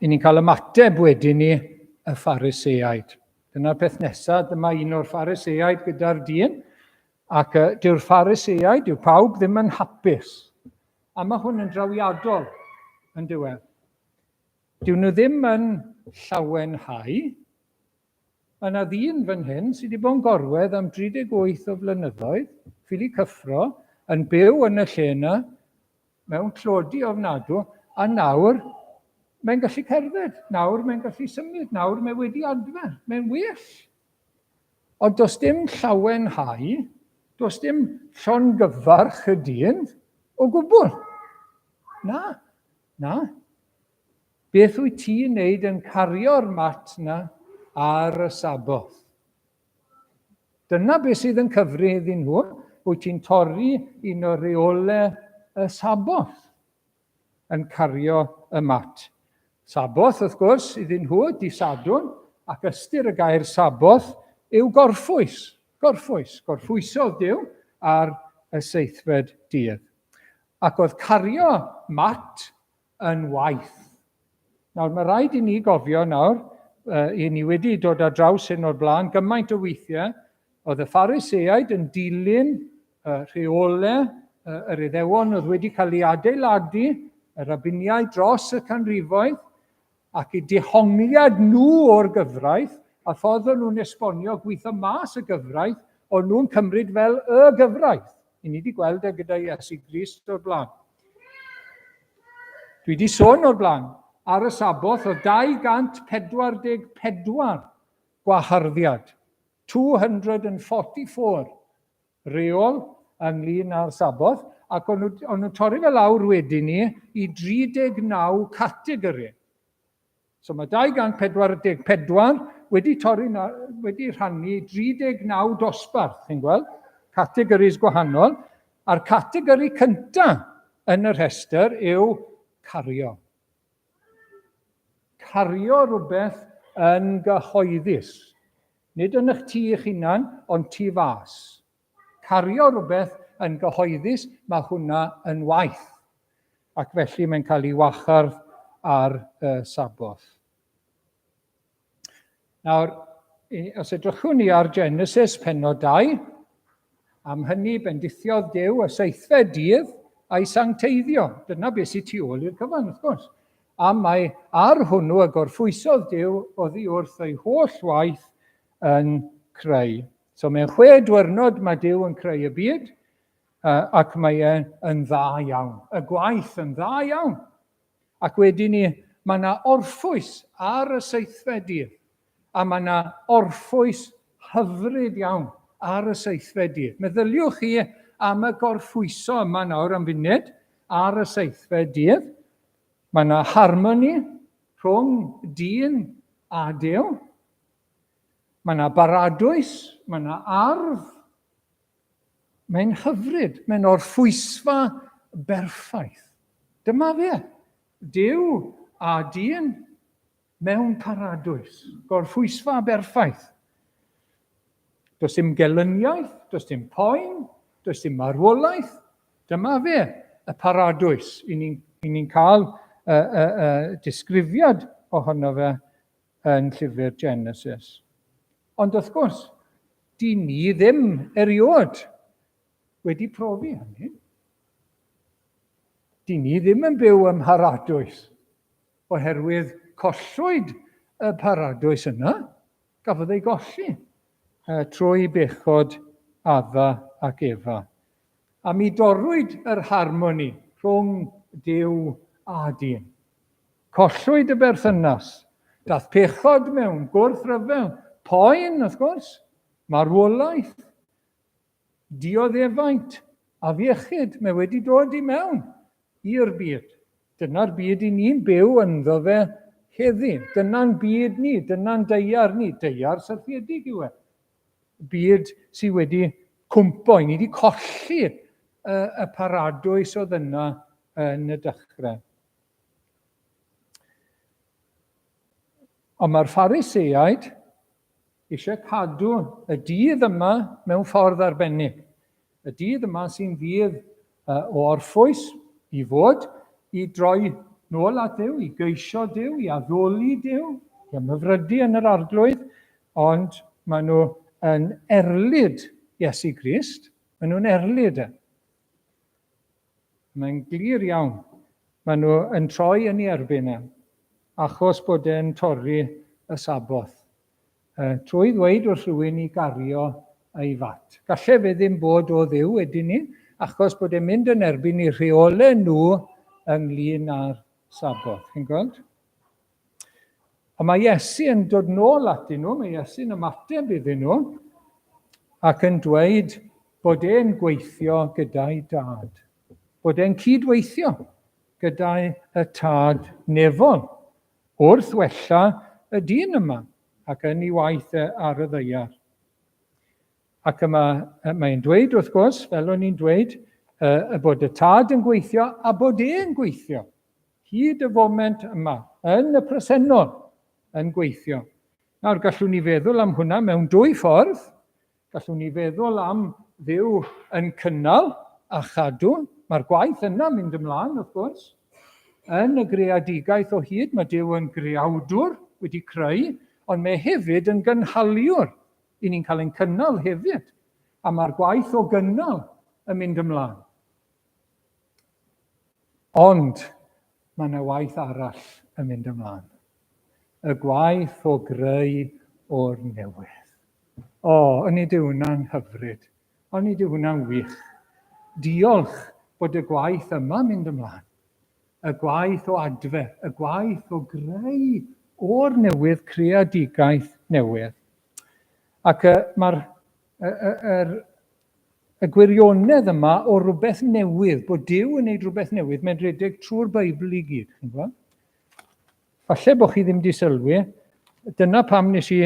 i ni'n cael ymateb wedyn ni y Phariseaid. Dyna'r peth nesaf, dyma un o'r Phariseaid gyda'r dyn, ac dyw'r Phariseaid, dyw pawb ddim yn hapus. A mae hwn yn drawiadol yn diwedd. Dyw nhw ddim yn llawenhau. Mae yna ddyn fan hyn sydd wedi bod yn gorwedd am 38 o flynyddoedd, ffili cyffro, yn byw yn y lle yna, mewn tlodi ofnadw, a nawr mae'n gallu cerdded, nawr mae'n gallu symud, nawr mae wedi adfer, mae'n well. Ond does dim llawenhau, does dim llongyfarch y dyn o gwbl. Na, na. Beth wyt ti'n neud yn cario'r mat na ar y Saboth? Dyna beth sydd yn cyfri iddyn nhw. Wyt ti'n torri un o reolau y Saboth? yn cario y mat. Saboth, wrth gwrs, iddyn nhw, di Sadwrn, ac ystyr y gair Saboth yw gorffwys. Gorffwys. Gorffwysodd Duw ar y seithfed dydd. Ac oedd cario mat yn waith. Nawr, mae rhaid i ni gofio nawr, i ni wedi dod ar draws hyn o'r blaen gymaint o weithiau, oedd y Phariseaid yn dilyn y rheolau yr Iddewon oedd wedi cael ei adeiladu Y rabiniaid dros y canrifoedd, ac eu dehongliad nhw o'r gyfraith, a ffordd o'n nhw'n esbonio gweithio mas y gyfraith, o'n nhw'n cymryd fel y gyfraith. I ni wedi gweld e gyda Iesu Grist o'r blaen. Dwi wedi sôn o'r blaen, ar y Saboth o 244 gwaharddiad, 244 reol ynglyn â'r Saboth, ac o'n nhw, on nhw'n torri fe lawr wedyn ni i 39 categori. So mae 244 wedi torri, wedi rhannu 39 dosbarth, chi'n gweld? Categories gwahanol. A'r categori cyntaf yn y rhestr yw cario. Cario rhywbeth yn gyhoeddus. Nid yn eich tŷ eich hunan, ond tu fas. Cario rhywbeth yn gyhoeddus, mae hwnna yn waith. Ac felly mae'n cael ei wachardd ar y Saboth. Nawr, os edrychwn ni ar Genesis penod 2, am hynny bendithiodd Duw y seithfed dydd a'i sancteiddio. Dyna beth sydd tu ôl i'r cyfan, wrth gwrs. A mae ar hwnnw y gorffwysodd Duw oddi wrth ei holl waith yn creu. So mewn chwe dwyrnod mae Duw yn creu y byd, ac mae e yn dda iawn. Y gwaith yn dda iawn. Ac wedyn ni, mae yna orffwys ar y seithfed dydd. A mae yna orffwys hyfryd iawn ar y seithfed dydd. Meddyliwch chi am y gorffwyso yma nawr am funud ar y seithfed dydd. Mae yna harmoni rhwng dyn a Duw. Mae yna baradwys, mae yna ardd. Mae'n hyfryd, mae'n orffwysfa berffaith. Dyma fe, Duw a dyn mewn paradwys, gorffwysfa berffaith. Does dim gelyniaeth, does dim poen, does dim marwolaeth. Dyma fe, y paradwys. I ni'n ni cael y, y, y disgrifiad ohono fe yn llyfr Genesis. Ond wrth gwrs, dyn ni ddim erioed wedi profi hynny. Dyn ni ddim yn byw ym mharadwys oherwydd collwyd y paradwys yna, gafodd ei golli trwy bechod Adda ac Efa. A mi dorrwyd yr harmoni rhwng Duw a dyn. Collwyd y berthynas. Dath pechod mewn, gwrthryfel, poen, wrth gwrs, marwolaeth, dioddefaint, afiechyd, mae wedi dod i mewn i'r byd. Dyna'r byd i ni'n byw ynddo fe heddi. Dyna'n byd ni, dyna'n daear ni. Daear syrthiedig yw e. Byd sydd wedi cwmpo, i ni wedi colli y, y paradwys oedd yna yn y dechrau. Ond mae'r Phariseaid eisiau cadw y dydd yma mewn ffordd arbennig. Y dydd yma sy'n ddydd o orffwys i fod i droi nôl at Dduw, i geisio Duw, i addoli Duw, i ymhyfrydu yn yr arglwydd, ond maen nhw yn erlid Iesu Grist, maen nhw'n erlid e. Mae'n glir iawn. Maen nhw yn troi yn ei erbyn e, achos bod e'n torri y Saboth. E, trwy ddweud wrth rhywun i gario ei fat. Galle fe ddim bod o Dduw wedyn ni, achos bod e'n mynd yn erbyn i rheolau nhw ynglyn â'r Saboth. Chi'n gweld? Ond mae Iesu yn dod nôl atyn nhw, mae Iesu'n ymateb iddyn nhw, ac yn dweud bod e'n gweithio gyda'i dad. Bod e'n cydweithio gyda'i y tad nefol wrth wella y dyn yma ac yn ei waith e ar y ddaear. Ac yma, mae'n dweud wrth gwrs, fel o'n i'n dweud, y bod y tad yn gweithio a bod e'n gweithio. Hyd y foment yma, yn y presennol, yn gweithio. Nawr, gallwn ni feddwl am hwnna mewn dwy ffordd. Gallwn ni feddwl am Dduw yn cynnal a chadw. Mae'r gwaith yna mynd ymlaen, wrth gwrs. Yn y greadigaeth o hyd, mae Duw yn greawdwr wedi creu, ond mae hefyd yn gynhaliwr. I ni'n cael ein cynnal hefyd. A mae'r gwaith o gynnal yn mynd ymlaen. Ond Mae yna waith arall yn mynd ymlaen. Y gwaith o greu o'r newydd. O, onid yw hwnna'n hyfryd? Onid yw hwnna'n wych? Diolch bod y gwaith yma'n mynd ymlaen. Y gwaith o adfer, y gwaith o greu o'r newydd, creadigaeth newydd. Ac uh, mae'r yr, y gwirionedd yma o rhywbeth newydd, bod Duw yn gwneud rhywbeth newydd, mae'n rhedeg trwy'r Beibl i gyd. Chi'n gweld? Falle bod chi ddim wedi sylwi, dyna pam nes i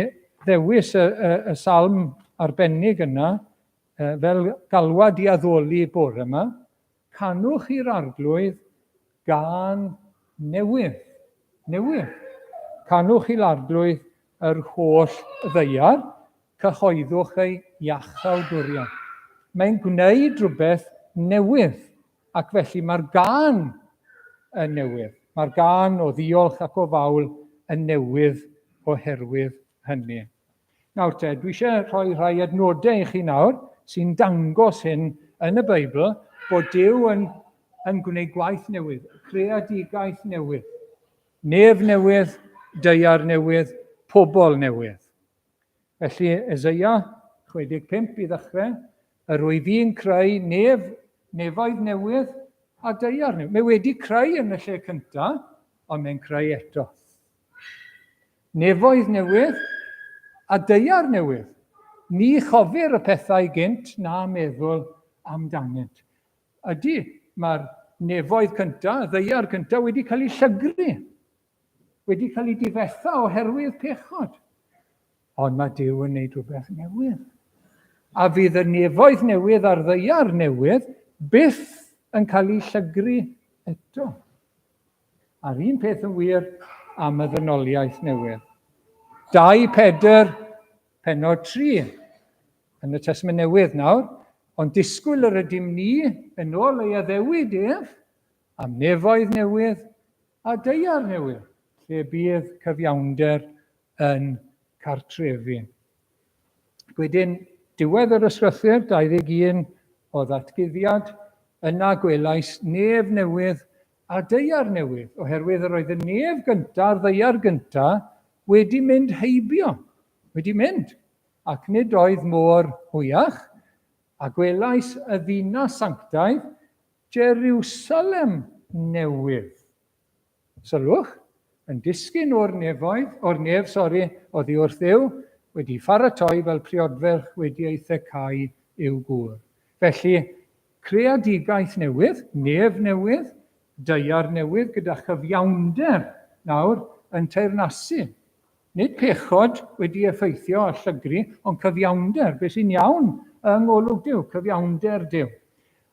ddewis y, y, y salm arbennig yna, fel galwad i addoli bore yma. Canwch i'r Arglwydd gân newydd. Newydd. Canwch i'r Arglwydd yr holl ddaear, cyhoeddwch ei iachawdwriaeth. Mae'n gwneud rhywbeth newydd, ac felly mae'r gân yn newydd. Mae'r gân o ddiolch ac o fawl yn newydd oherwydd hynny. Nawr te, dwi eisiau rhoi rhai adnodau i chi nawr sy'n dangos hyn yn y Beibl, bod Duw yn, yn gwneud gwaith newydd, creadigaeth newydd. Nef newydd, daear newydd, pobl newydd. Felly, Eseia 65 i ddechrau, yr wyf fi'n creu nef, nefoedd newydd a daear newydd. Mae wedi creu yn y lle cyntaf, ond mae'n creu eto. Nefoedd newydd a daear newydd. Ni chofir y pethau gynt na meddwl amdanynt. Ydy, mae'r nefoedd cyntaf, y ddaear cyntaf wedi cael ei llygru, wedi cael ei difetha oherwydd pechod. Ond mae Duw yn gwneud rhywbeth newydd. A fydd y nefoedd newydd a'r ddaear newydd byth yn cael ei llygru eto. A'r un peth yn wir am y ddynoliaeth newydd. 2 Pedr, penod 3, yn y Testament Newydd nawr, ond disgwyl yr ydym ni yn ôl ei addewid ef am nefoedd newydd a daear newydd, lle bydd cyfiawnder yn cartrefu. Wedyn, diwedd yr ysgrythur, 21 o ddatguddiad, yna gwelais nef newydd a daear newydd, oherwydd yr oedd y nef gyntaf a'r ddaear gyntaf wedi mynd heibio, wedi mynd, ac nid oedd môr hwyach, a gwelais y ddinas sanctaidd, Jeriwsalem newydd. Sylwch, yn disgyn o'r nefoedd, o'r nef, sori, oddi wrth Dduw, wedi pharatoi fel priodferch wedi ei thecau i'w gŵr. Felly, creadigaeth newydd, nef newydd, daear newydd gyda chyfiawnder nawr yn teyrnasu. Nid pechod wedi effeithio a llygru, ond cyfiawnder, beth sy'n iawn yng ngolwg Duw, cyfiawnder Duw.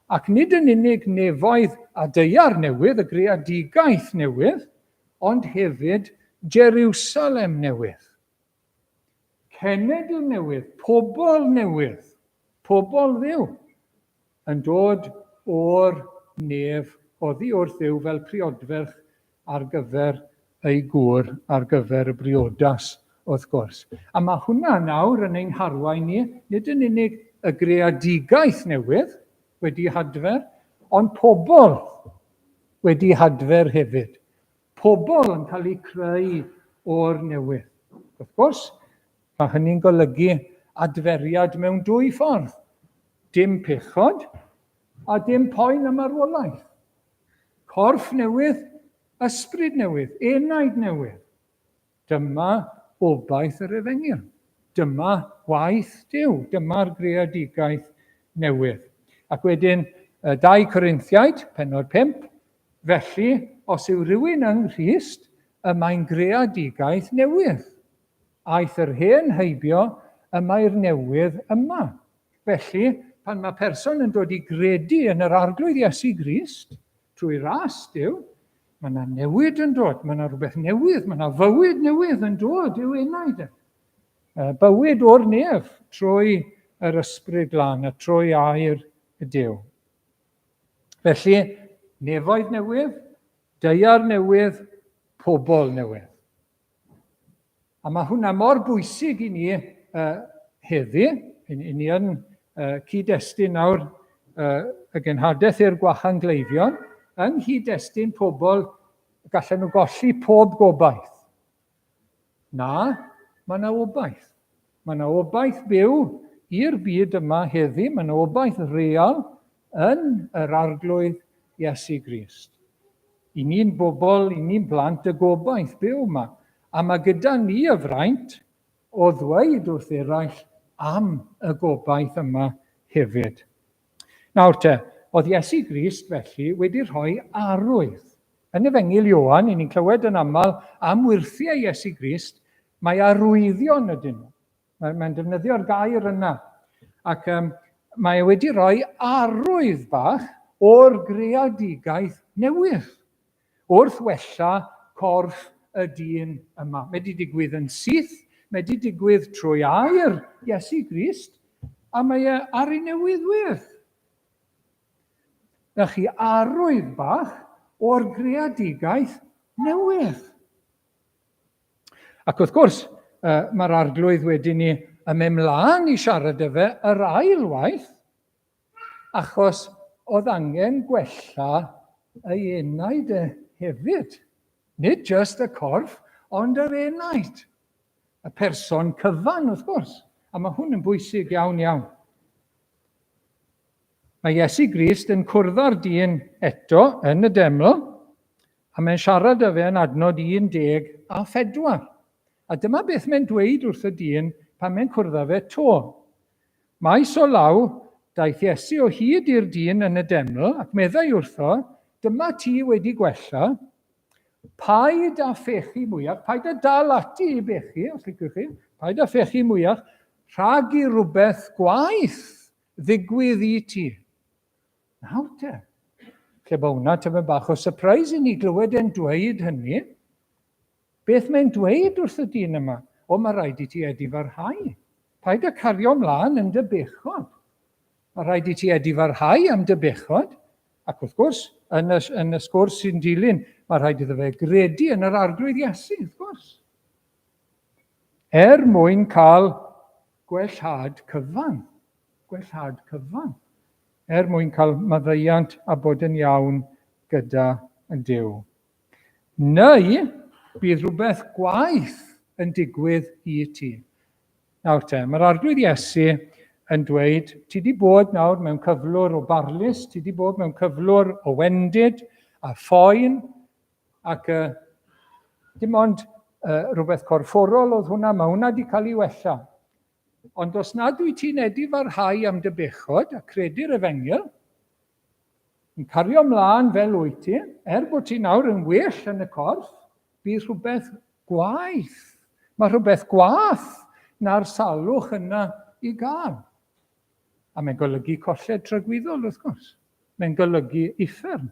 Ac nid yn unig nefoedd a daear newydd, y greadigaeth newydd, ond hefyd Jeriwsalem newydd. Cenedl newydd, pobl newydd, pobl Dduw, yn dod o'r nef oddi wrth Dduw fel priodferch ar gyfer ei gŵr, ar gyfer y briodas, wrth gwrs. A mae hwnna nawr yn ein harwain ni, nid yn unig y greadigaeth newydd wedi hadfer, ond pobl wedi hadfer hefyd. Pobl yn cael eu creu o'r newydd. Wrth gwrs, mae hynny'n golygu adferiad mewn dwy ffordd. Dim pechod a dim poen a marwolaeth. Corff newydd, ysbryd newydd, enaid newydd. Dyma obaith yr efengyl. Dyma waith Duw. Dyma'r greadigaeth newydd. Ac wedyn, 2 Corinthiaid, penod 5, felly, os yw rhywun yng Nghrist, y mae'n greadigaeth newydd. Aeth yr hen heibio, y mae'r newydd yma. Felly, pan mae person yn dod i gredu yn yr Arglwydd Iesu Grist, trwy ras Duw, mae yna newid yn dod, mae yna rhywbeth newydd, mae yna fywyd newydd yn dod i'w enaid. E. Bywyd o'r nef trwy yr ysbryd glân a trwy air y Duw. Felly, nefoedd newydd, daear newydd, pobl newydd. A mae hwnna mor bwysig i ni uh, heddi, i, i ni yn uh, cyd-destun nawr uh, y genhadaeth i'r gwahangleifion, yng nghyd-destun pobl Gallen nhw golli pob gobaith. Na, mae yna obaith. Mae yna obaith byw i'r byd yma heddi, mae yna obaith real yn yr Arglwydd Iesu Grist. I ni'n bobl, i ni'n blant y gobaith byw yma. A mae gyda ni y fraint o ddweud wrth eraill am y gobaith yma hefyd. Nawr te, oedd Iesu Grist felly wedi rhoi arwydd. Yn Efengyl Ioan, i ni'n clywed yn aml am wyrthiau Iesu Grist, mae arwyddion ydyn nhw. Mae'n mae defnyddio'r gair yna. Ac um, mae e wedi rhoi arwydd bach o'r greadigaeth newydd wrth wella corff y dyn yma. Mae wedi digwydd yn syth, mae wedi digwydd trwy air Iesu Grist, a mae e ar ei newydd wedd. Na chi arwydd bach o'r greadigaeth newydd. Ac wrth gwrs, mae'r arglwydd wedi ni yn mynd mlaen i siarad â fe yr ail waith, achos oedd angen gwella ei enaid e hefyd. Nid just y corff, ond yr enaid. Y person cyfan, wrth gwrs. A mae hwn yn bwysig iawn, iawn. Mae Iesu Grist yn cwrdd â'r dyn eto yn y deml, a mae'n siarad â fe yn adnod 14. A dyma beth mae'n dweud wrth y dyn pan mae'n cwrdd â fe to. Maes o law, daeth Iesu o hyd i'r dyn yn y deml, ac meddai wrtho, dyma ti wedi gwella, paid â phechu mwyach, paid â dal ati i bechu, os liciwch chi, paid â phechu mwyach, rhag i rywbeth gwaeth ddigwydd i ti. Nawr te, lle bod hwnna tyfyn bach o surprise i ni glywed e'n dweud hynny. Beth mae'n dweud wrth y dyn yma? O, mae rhaid i ti edifarhau. Paid â cario mlaen yn dy bechod. Mae rhaid i ti edifarhau am dy bechod. Ac wrth gwrs, yn y, yn y sgwrs sy'n dilyn, mae rhaid iddo fe gredu yn yr arglwydd Iesu, wrth gwrs. Er mwyn cael gwellhad cyfan. Gwellhad cyfan. Er mwyn cael maddeuant a bod yn iawn gyda Duw. Neu bydd rhywbeth gwaeth yn digwydd i ti. Nawr te, mae'r Arglwydd Iesu yn dweud, ti di bod nawr mewn cyflwr o barlys, ti di bod mewn cyflwr o wendid a phoen, ac uh, dim ond uh, rhywbeth corfforol oedd hwnna, mae hwnna wedi cael ei wella. Ond os nad wyt ti'n edifarhau am dy bechod a credu'r efengyl, yn cario mlaen fel wyt ti, er bod ti nawr yn well yn y corff, bydd rhywbeth gwaeth. Mae rhywbeth gwaeth na'r salwch yna i gael. A mae'n golygu colled tragwyddol, wrth gwrs. Mae'n golygu uffern.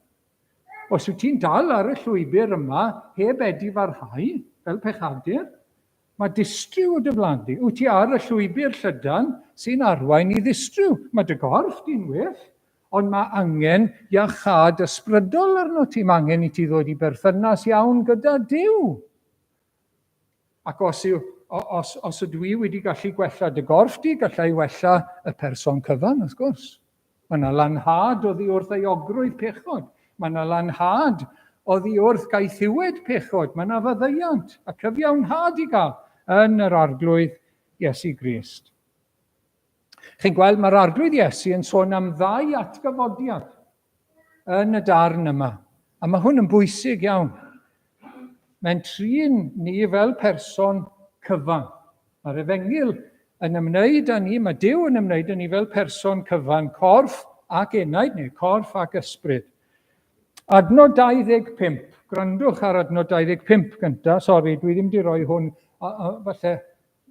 Os wyt ti'n dal ar y llwybr yma heb edifarhau, fel pechadur, Mae distryw o dy flaen di. Wyt ti ar y llwybr llydan sy'n arwain i ddistryw. Mae dy gorff di'n well, ond mae angen iachâd ysbrydol arno ti. Mae angen i ti ddod i berthynas iawn gyda Duw. Ac os, yw, os, os ydw i wedi gallu gwella dy gorff di, gallai wella y person cyfan, wrth gwrs. Mae yna lanhad oddi wrth euogrwydd pechod. Mae yna lanhad oddi wrth gaethiwed pechod. Mae yna faddeuant a cyfiawnhad i gael yn yr Arglwydd Iesu Grist. Chi'n gweld, mae'r Arglwydd Iesu yn sôn am ddau atgyfodiad yn y darn yma. A mae hwn yn bwysig iawn. Mae'n trin ni fel person cyfan. Mae'r efengyl yn ymwneud â ni, mae Duw yn ymwneud â ni fel person cyfan, corff ac enaid, neu corff ac ysbryd. Adnod 25, gwrandwch ar adnod 25 gyntaf, sori, dwi ddim wedi rhoi hwn, a, a, falle,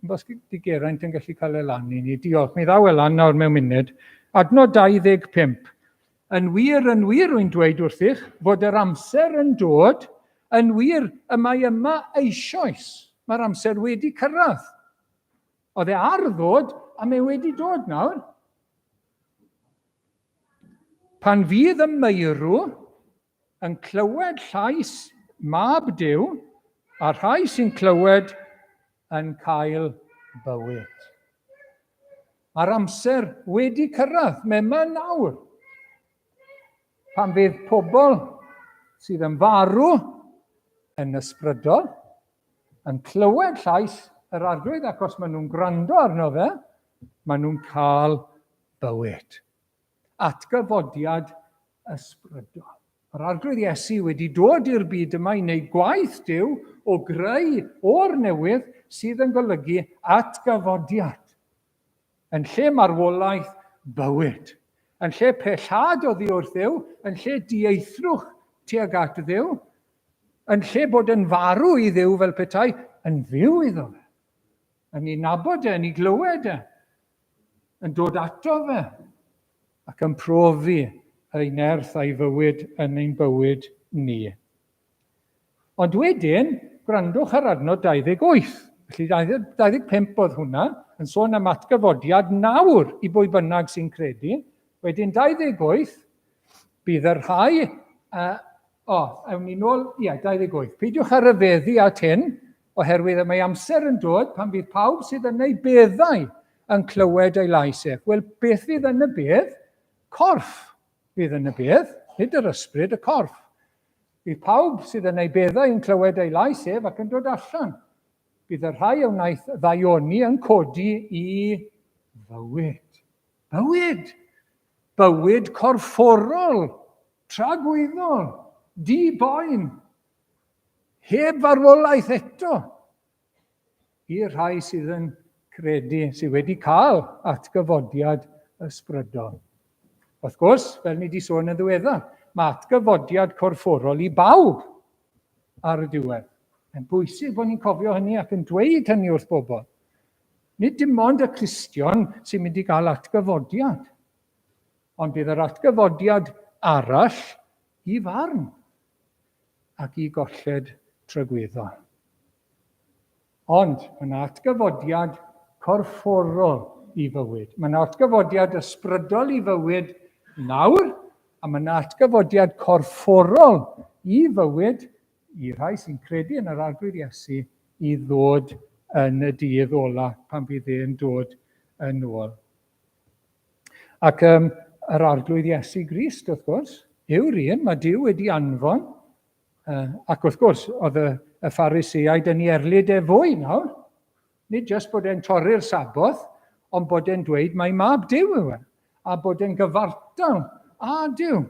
os di Geraint yn gallu cael e lan i ni, diolch, mi ddaw e lan nawr mewn munud. Adnod 25, Yn wir, yn wir, rwy'n dweud wrthych, fod yr amser yn dod, yn wir, y mae yma eisoes. Mae'r amser wedi cyrraedd. Oedd e ar ddod, a mae wedi dod nawr. Pan fydd y meirw yn clywed llais mab Duw, a rhai sy'n clywed yn cael bywyd. Mae'r amser wedi cyrraedd, mae yma nawr. Pan fydd pobl sydd yn farw yn ysbrydol, yn clywed llais yr arglwydd ac os maen nhw'n gwrando arno fe, maen nhw'n cael bywyd. Atgyfodiad ysbrydol. Mae'r Arglwydd Iesu wedi dod i'r byd yma i wneud gwaith Duw o greu o'r newydd sydd yn golygu atgyfodiad. Yn lle marwolaeth, bywyd. Yn lle pellhad oddi wrth Dduw, yn lle dieithrwch tuag at Dduw, yn lle bod yn farw i Dduw fel petai, yn fyw iddo fe. Yn ei nabod e, yn ei glywed e, yn dod ato fe, ac yn profi ei nerth a'i fywyd yn ein bywyd ni. Ond wedyn, gwrandwch ar adnod 28. Felly 25 oedd hwnna, yn sôn am atgyfodiad nawr i bwy bynnag sy'n credu. Wedyn 28, bydd y rhai... Uh, o, ewn ni nôl, ie, 28. Peidiwch â rhyfeddu at hyn, oherwydd y mae amser yn dod pan fydd pawb sydd yn ei beddau yn clywed ei lais ef. Wel, beth fydd yn y bedd? Corff fydd yn y bedd, nid yr ysbryd, y corff. Bydd pawb sydd yn ei beddau yn clywed ei lais ef ac yn dod allan. Bydd y rhai a wnaeth ddaioni yn codi i fywyd. Bywyd! Bywyd corfforol, tragwyddol, di-boen, heb farwolaeth eto. I'r rhai sydd yn credu, sydd wedi cael atgyfodiad ysbrydol. Wrth gwrs, fel ni wedi sôn yn ddiweddar, mae atgyfodiad corfforol i bawb ar y diwedd. Mae'n bwysig bod ni'n cofio hynny ac yn dweud hynny wrth bobl. Nid dim ond y Cristion sy'n mynd i gael atgyfodiad, ond bydd yr atgyfodiad arall i farn ac i golled tragwyddol. Ond mae yna atgyfodiad corfforol i fywyd. Mae yna atgyfodiad ysbrydol i fywyd nawr, a mae yna atgyfodiad corfforol i fywyd i rhai sy'n credu yn yr Arglwydd Iesu i ddod yn y dydd ola pan fydd e'n dod yn ôl. Ac um, yr Arglwydd Iesu Grist, wrth gwrs, yw'r un mae Duw wedi anfon. Ac wrth gwrs, oedd y, y Phariseaid yn ei erlid e fwy nawr. Nid jyst bod e'n torri'r Saboth, ond bod e'n dweud mai mab Duw yw e, a bod e'n gyfartal â Duw.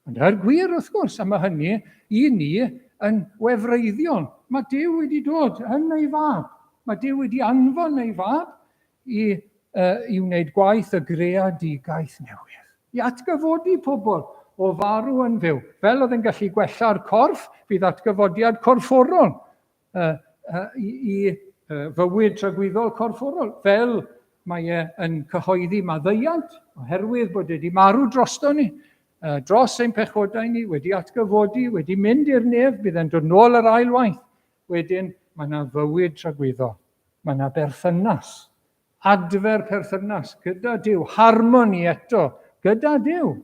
Ond er gwir, wrth gwrs, a mae hynny i ni yn wefreiddiol. Mae Duw wedi dod yn ei fab. Mae Duw wedi anfon ei fab i, uh, i wneud gwaith y greadigaeth newydd. I atgyfodi pobl o farw yn fyw. Fel oedd yn gallu gwella'r corff, bydd atgyfodiad corfforol uh, uh, i, i uh, fywyd tragwyddol corfforol, fel mae e yn cyhoeddi maddeuant, oherwydd bod wedi marw drosto ni, uh, dros ein pechodau ni, wedi atgyfodi, wedi mynd i'r nef, bydd e'n dod nôl yr ail waith. Wedyn, mae yna fywyd tragwyddol, mae yna berthynas, adfer perthynas gyda Duw, harmoni eto gyda Duw,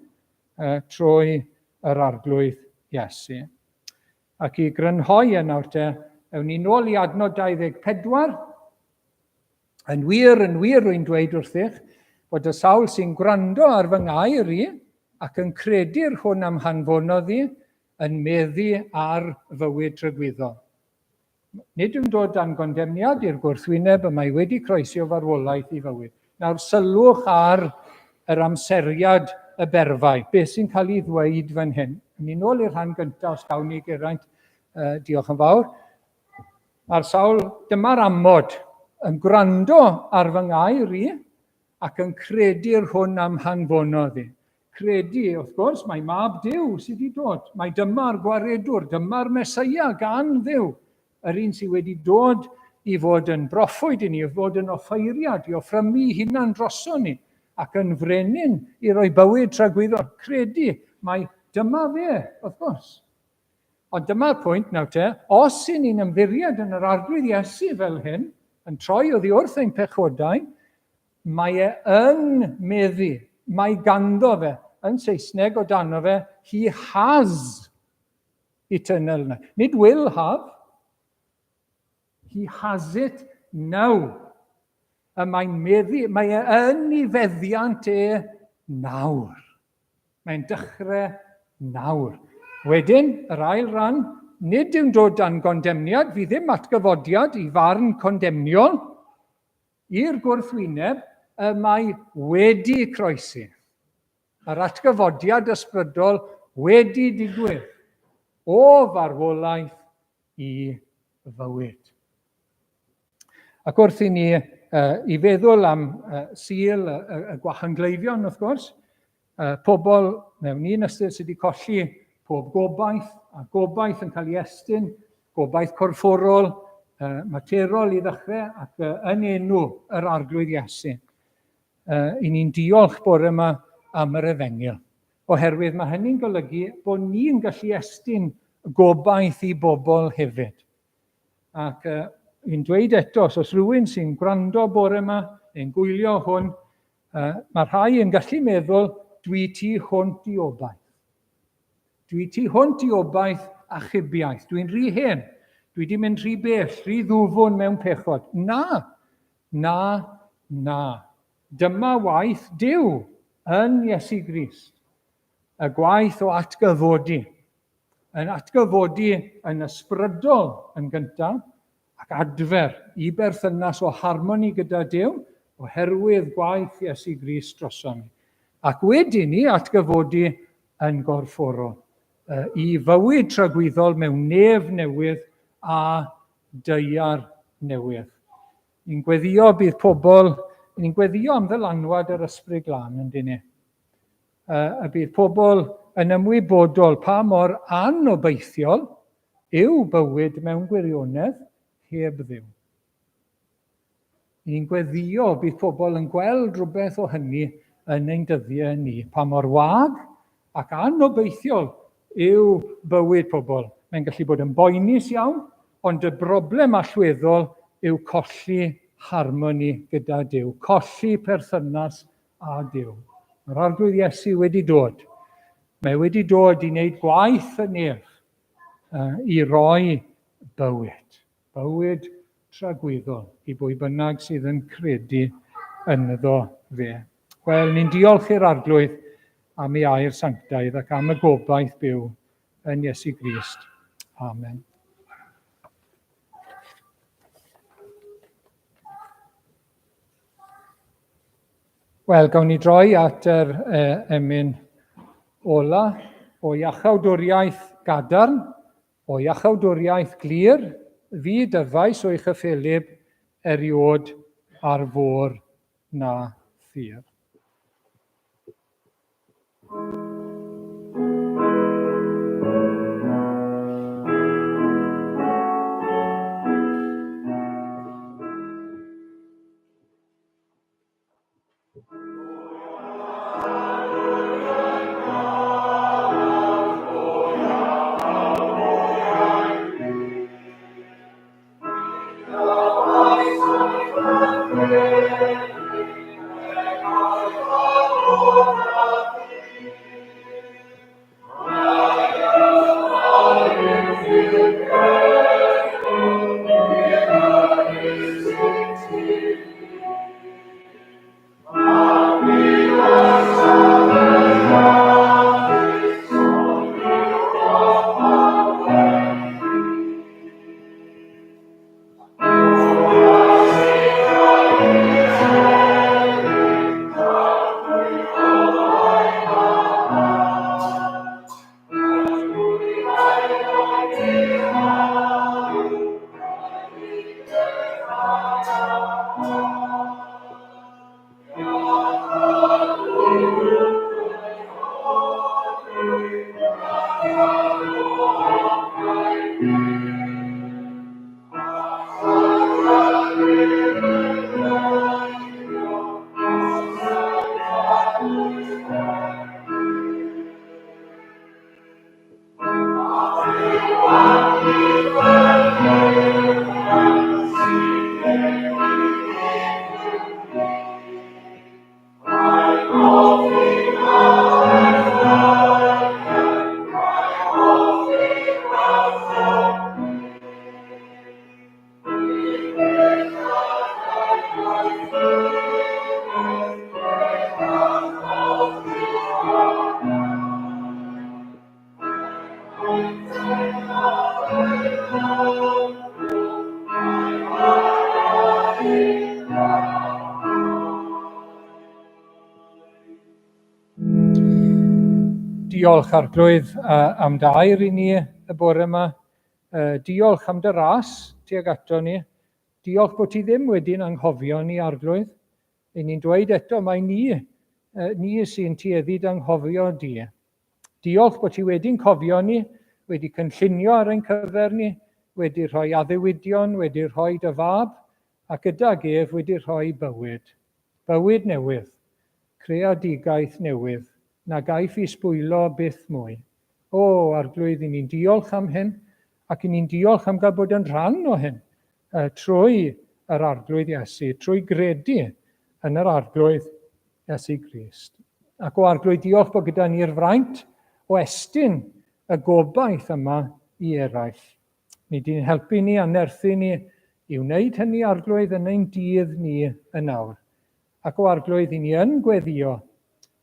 uh, trwy yr Arglwydd Iesu. Ac i grynhoi e nawr te, ewn ni nôl i adnod 24. Yn wir, yn wir, rwy'n dweud wrthych, bod y sawl sy'n gwrando ar fy ngair i ac yn credu'r hwn am hanfonodd i, yn meddu ar fywyd tragwyddol. Nid yw'n dod dan gondemniad i'r gwrthwyneb, y mae wedi croesi o farwolaeth i fywyd. Nawr sylwch ar yr amseriad y berfau. Beth sy'n cael ei ddweud fan hyn? Ni'n ôl i'r rhan gyntaf, os gawn ni, Geraint, uh, diolch yn fawr. Mae'r sawl, dyma'r amod, yn gwrando ar fy ngair i ac yn credu'r hwn am hanfonodd i. Credu, wrth gwrs, mai Mab Duw sydd wedi dod. Mai dyma'r Gwaredwr, dyma'r Meseia gan Dduw, yr un sydd wedi dod i fod yn broffwyd i ni, i fod yn offeiriad, i offrymu ei hunan droson ni, ac yn frenin i roi bywyd tragwyddol. Credu mai dyma fe, wrth gwrs. Ond dyma'r pwynt nawr te, os y'n ni'n ymddiried yn yr Arglwydd Iesu fel hyn, yn troi oddi wrth ein pechodau, Mae e yn meddu, mae ganddo fe, yn Saesneg o dano fe, he has eternal life. Nid will have, he has it now. Y mae'n meddu, mae e yn ei feddiant e nawr. Mae'n dechrau nawr. Wedyn, yr ail ran, Nid yw'n dod dan gondemniad, fi ddim atgyfodiad i farn condemniol. I'r gwrthwyneb, y mae wedi croesi. Mae'r atgyfodiad ysbrydol wedi digwydd o farwolaeth i fywyd. Ac wrth i ni i feddwl am Sul y, y, y gwahangleifion, wrth gwrs, pobl mewn un ystyr sydd wedi colli pob gobaith, a gobaith yn cael ei estyn, gobaith corfforol, materol i ddechrau, ac yn enw yr Arglwydd Iesu. I ni'n diolch bore yma am yr efengyl, oherwydd mae hynny'n golygu bod ni'n gallu estyn gobaith i bobl hefyd. Ac fi'n dweud eto, os oes rhywun sy'n gwrando bore yma, neu'n gwylio hwn, mae rhai yn gallu meddwl, dwi tu hwnt i obaith. Dwi tu hwnt i obaith achubiaeth. Dwi'n rhy hen. Dwi wedi mynd rhy bell, rhy ddwfwn mewn pechod. Na, na, na. Dyma waith Duw yn Iesu Grist. Y gwaith o atgyfodi. Yn atgyfodi yn ysbrydol yn gyntaf, ac adfer i berthynas o harmoni gyda Duw oherwydd gwaith Iesu Grist drosom ni. Ac wedi ni atgyfodi yn gorfforol i fywyd tragwyddol mewn nef newydd a daear newydd. Ni'n gweddio bydd pobl, ni'n gweddio am ddylanwad yr Ysbryd Glân yn dyn ni. Y bydd pobl yn ymwybodol pa mor anobeithiol yw bywyd mewn gwirionedd heb Dduw. Ni'n gweddio bydd pobl yn gweld rhywbeth o hynny yn ein dyddiau ni, pa mor wag ac anobeithiol yw bywyd pobl. Mae'n gallu bod yn boenus iawn, ond y broblem allweddol yw colli harmoni gyda Duw, colli perthynas â Duw. Mae'r Arglwydd Iesu wedi dod. Mae wedi dod i wneud gwaith y nef, i roi bywyd, bywyd tragwyddol i bwy bynnag sydd yn credu ynddo fe. Wel, ni'n diolch i'r Arglwydd am ei air sanctaidd ac am y gobaith byw yn Iesu Grist. Amen. Wel, gawn ni droi at yr emyn ola o iachawdwriaeth gadarn, o iachawdwriaeth glir, fi dyfais o'i chyffelyb eriod ar fôr na thir. Diolch Arglwydd am dy air i ni y bore yma. Diolch am dy ras tuag ato ni. Diolch bod ti ddim wedi'n anghofio ni, Arglwydd. Yn ni'n dweud eto mai ni, ni sy'n tueddu d'anghofio di. Diolch bod ti wedi'n cofio ni, wedi cynllunio ar ein cyfer ni, wedi rhoi addewidion, wedi rhoi dy fab, a gydag ef wedi rhoi bywyd. Bywyd newydd. Creadigaeth newydd, na gaiff i sbwylo byth mwy. O, Arglwydd, i ni'n diolch am hyn, ac i ni'n diolch am gael bod yn rhan o hyn, trwy yr Arglwydd Iesu, trwy gredu yn yr Arglwydd Iesu Grist. Ac o Arglwydd, diolch bod gyda ni'r fraint o estyn y gobaith yma i eraill. Ni di'n helpu ni a nerthu ni i wneud hynny, Arglwydd, yn ein dydd ni yn awr. Ac o Arglwydd, i ni yn gweddio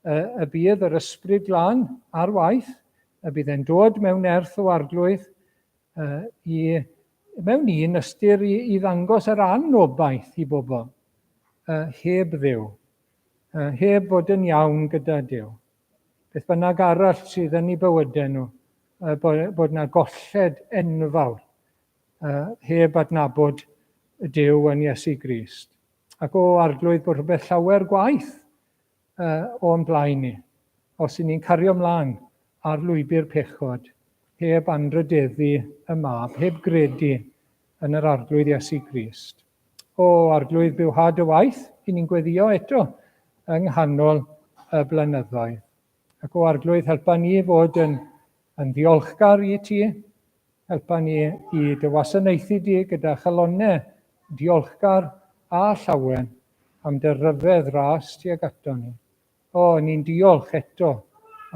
y bydd yr Ysbryd Glân ar waith, y bydd e'n dod mewn nerth o Arglwydd i, mewn un ystyr i, i ddangos yr anobaith i bobl heb Dduw, heb fod yn iawn gyda Duw. Beth bynnag arall sydd yn eu bywydau nhw, bod, bod yna golled enfawr heb adnabod Duw yn Iesu Grist. Ac o Arglwydd bod rhywbeth llawer gwaith o'n blaen ni, os y'n ni'n cario mlaen ar lwybr pechod, heb anrhydeddu y Mab, heb gredu yn yr Arglwydd Iesu Grist. O Arglwydd, bywhad y waith, i ni'n gweddio eto yng nghanol y blynyddoedd. Ac o Arglwydd, helpa ni fod yn, yn ddiolchgar i ti, helpa ni i dy wasanaethu di gyda chalonnau diolchgar a llawen am dy ryfedd ras tuag ato ni. O, ni'n diolch eto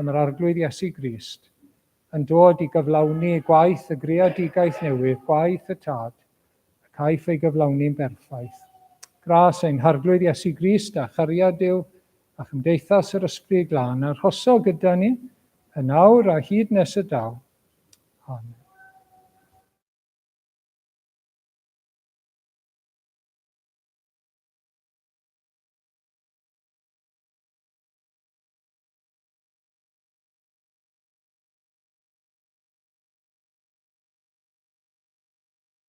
am yr Arglwydd Iesu Grist yn dod i gyflawni gwaith y greadigaeth newydd, gwaith y Tad, y caiff ei gyflawni'n berffaith. Gras ein Harglwydd Iesu Grist a chariad Duw a chymdeithas yr Ysbryd Glân arhoso gyda ni yn awr a hyd nes y daw. Amen.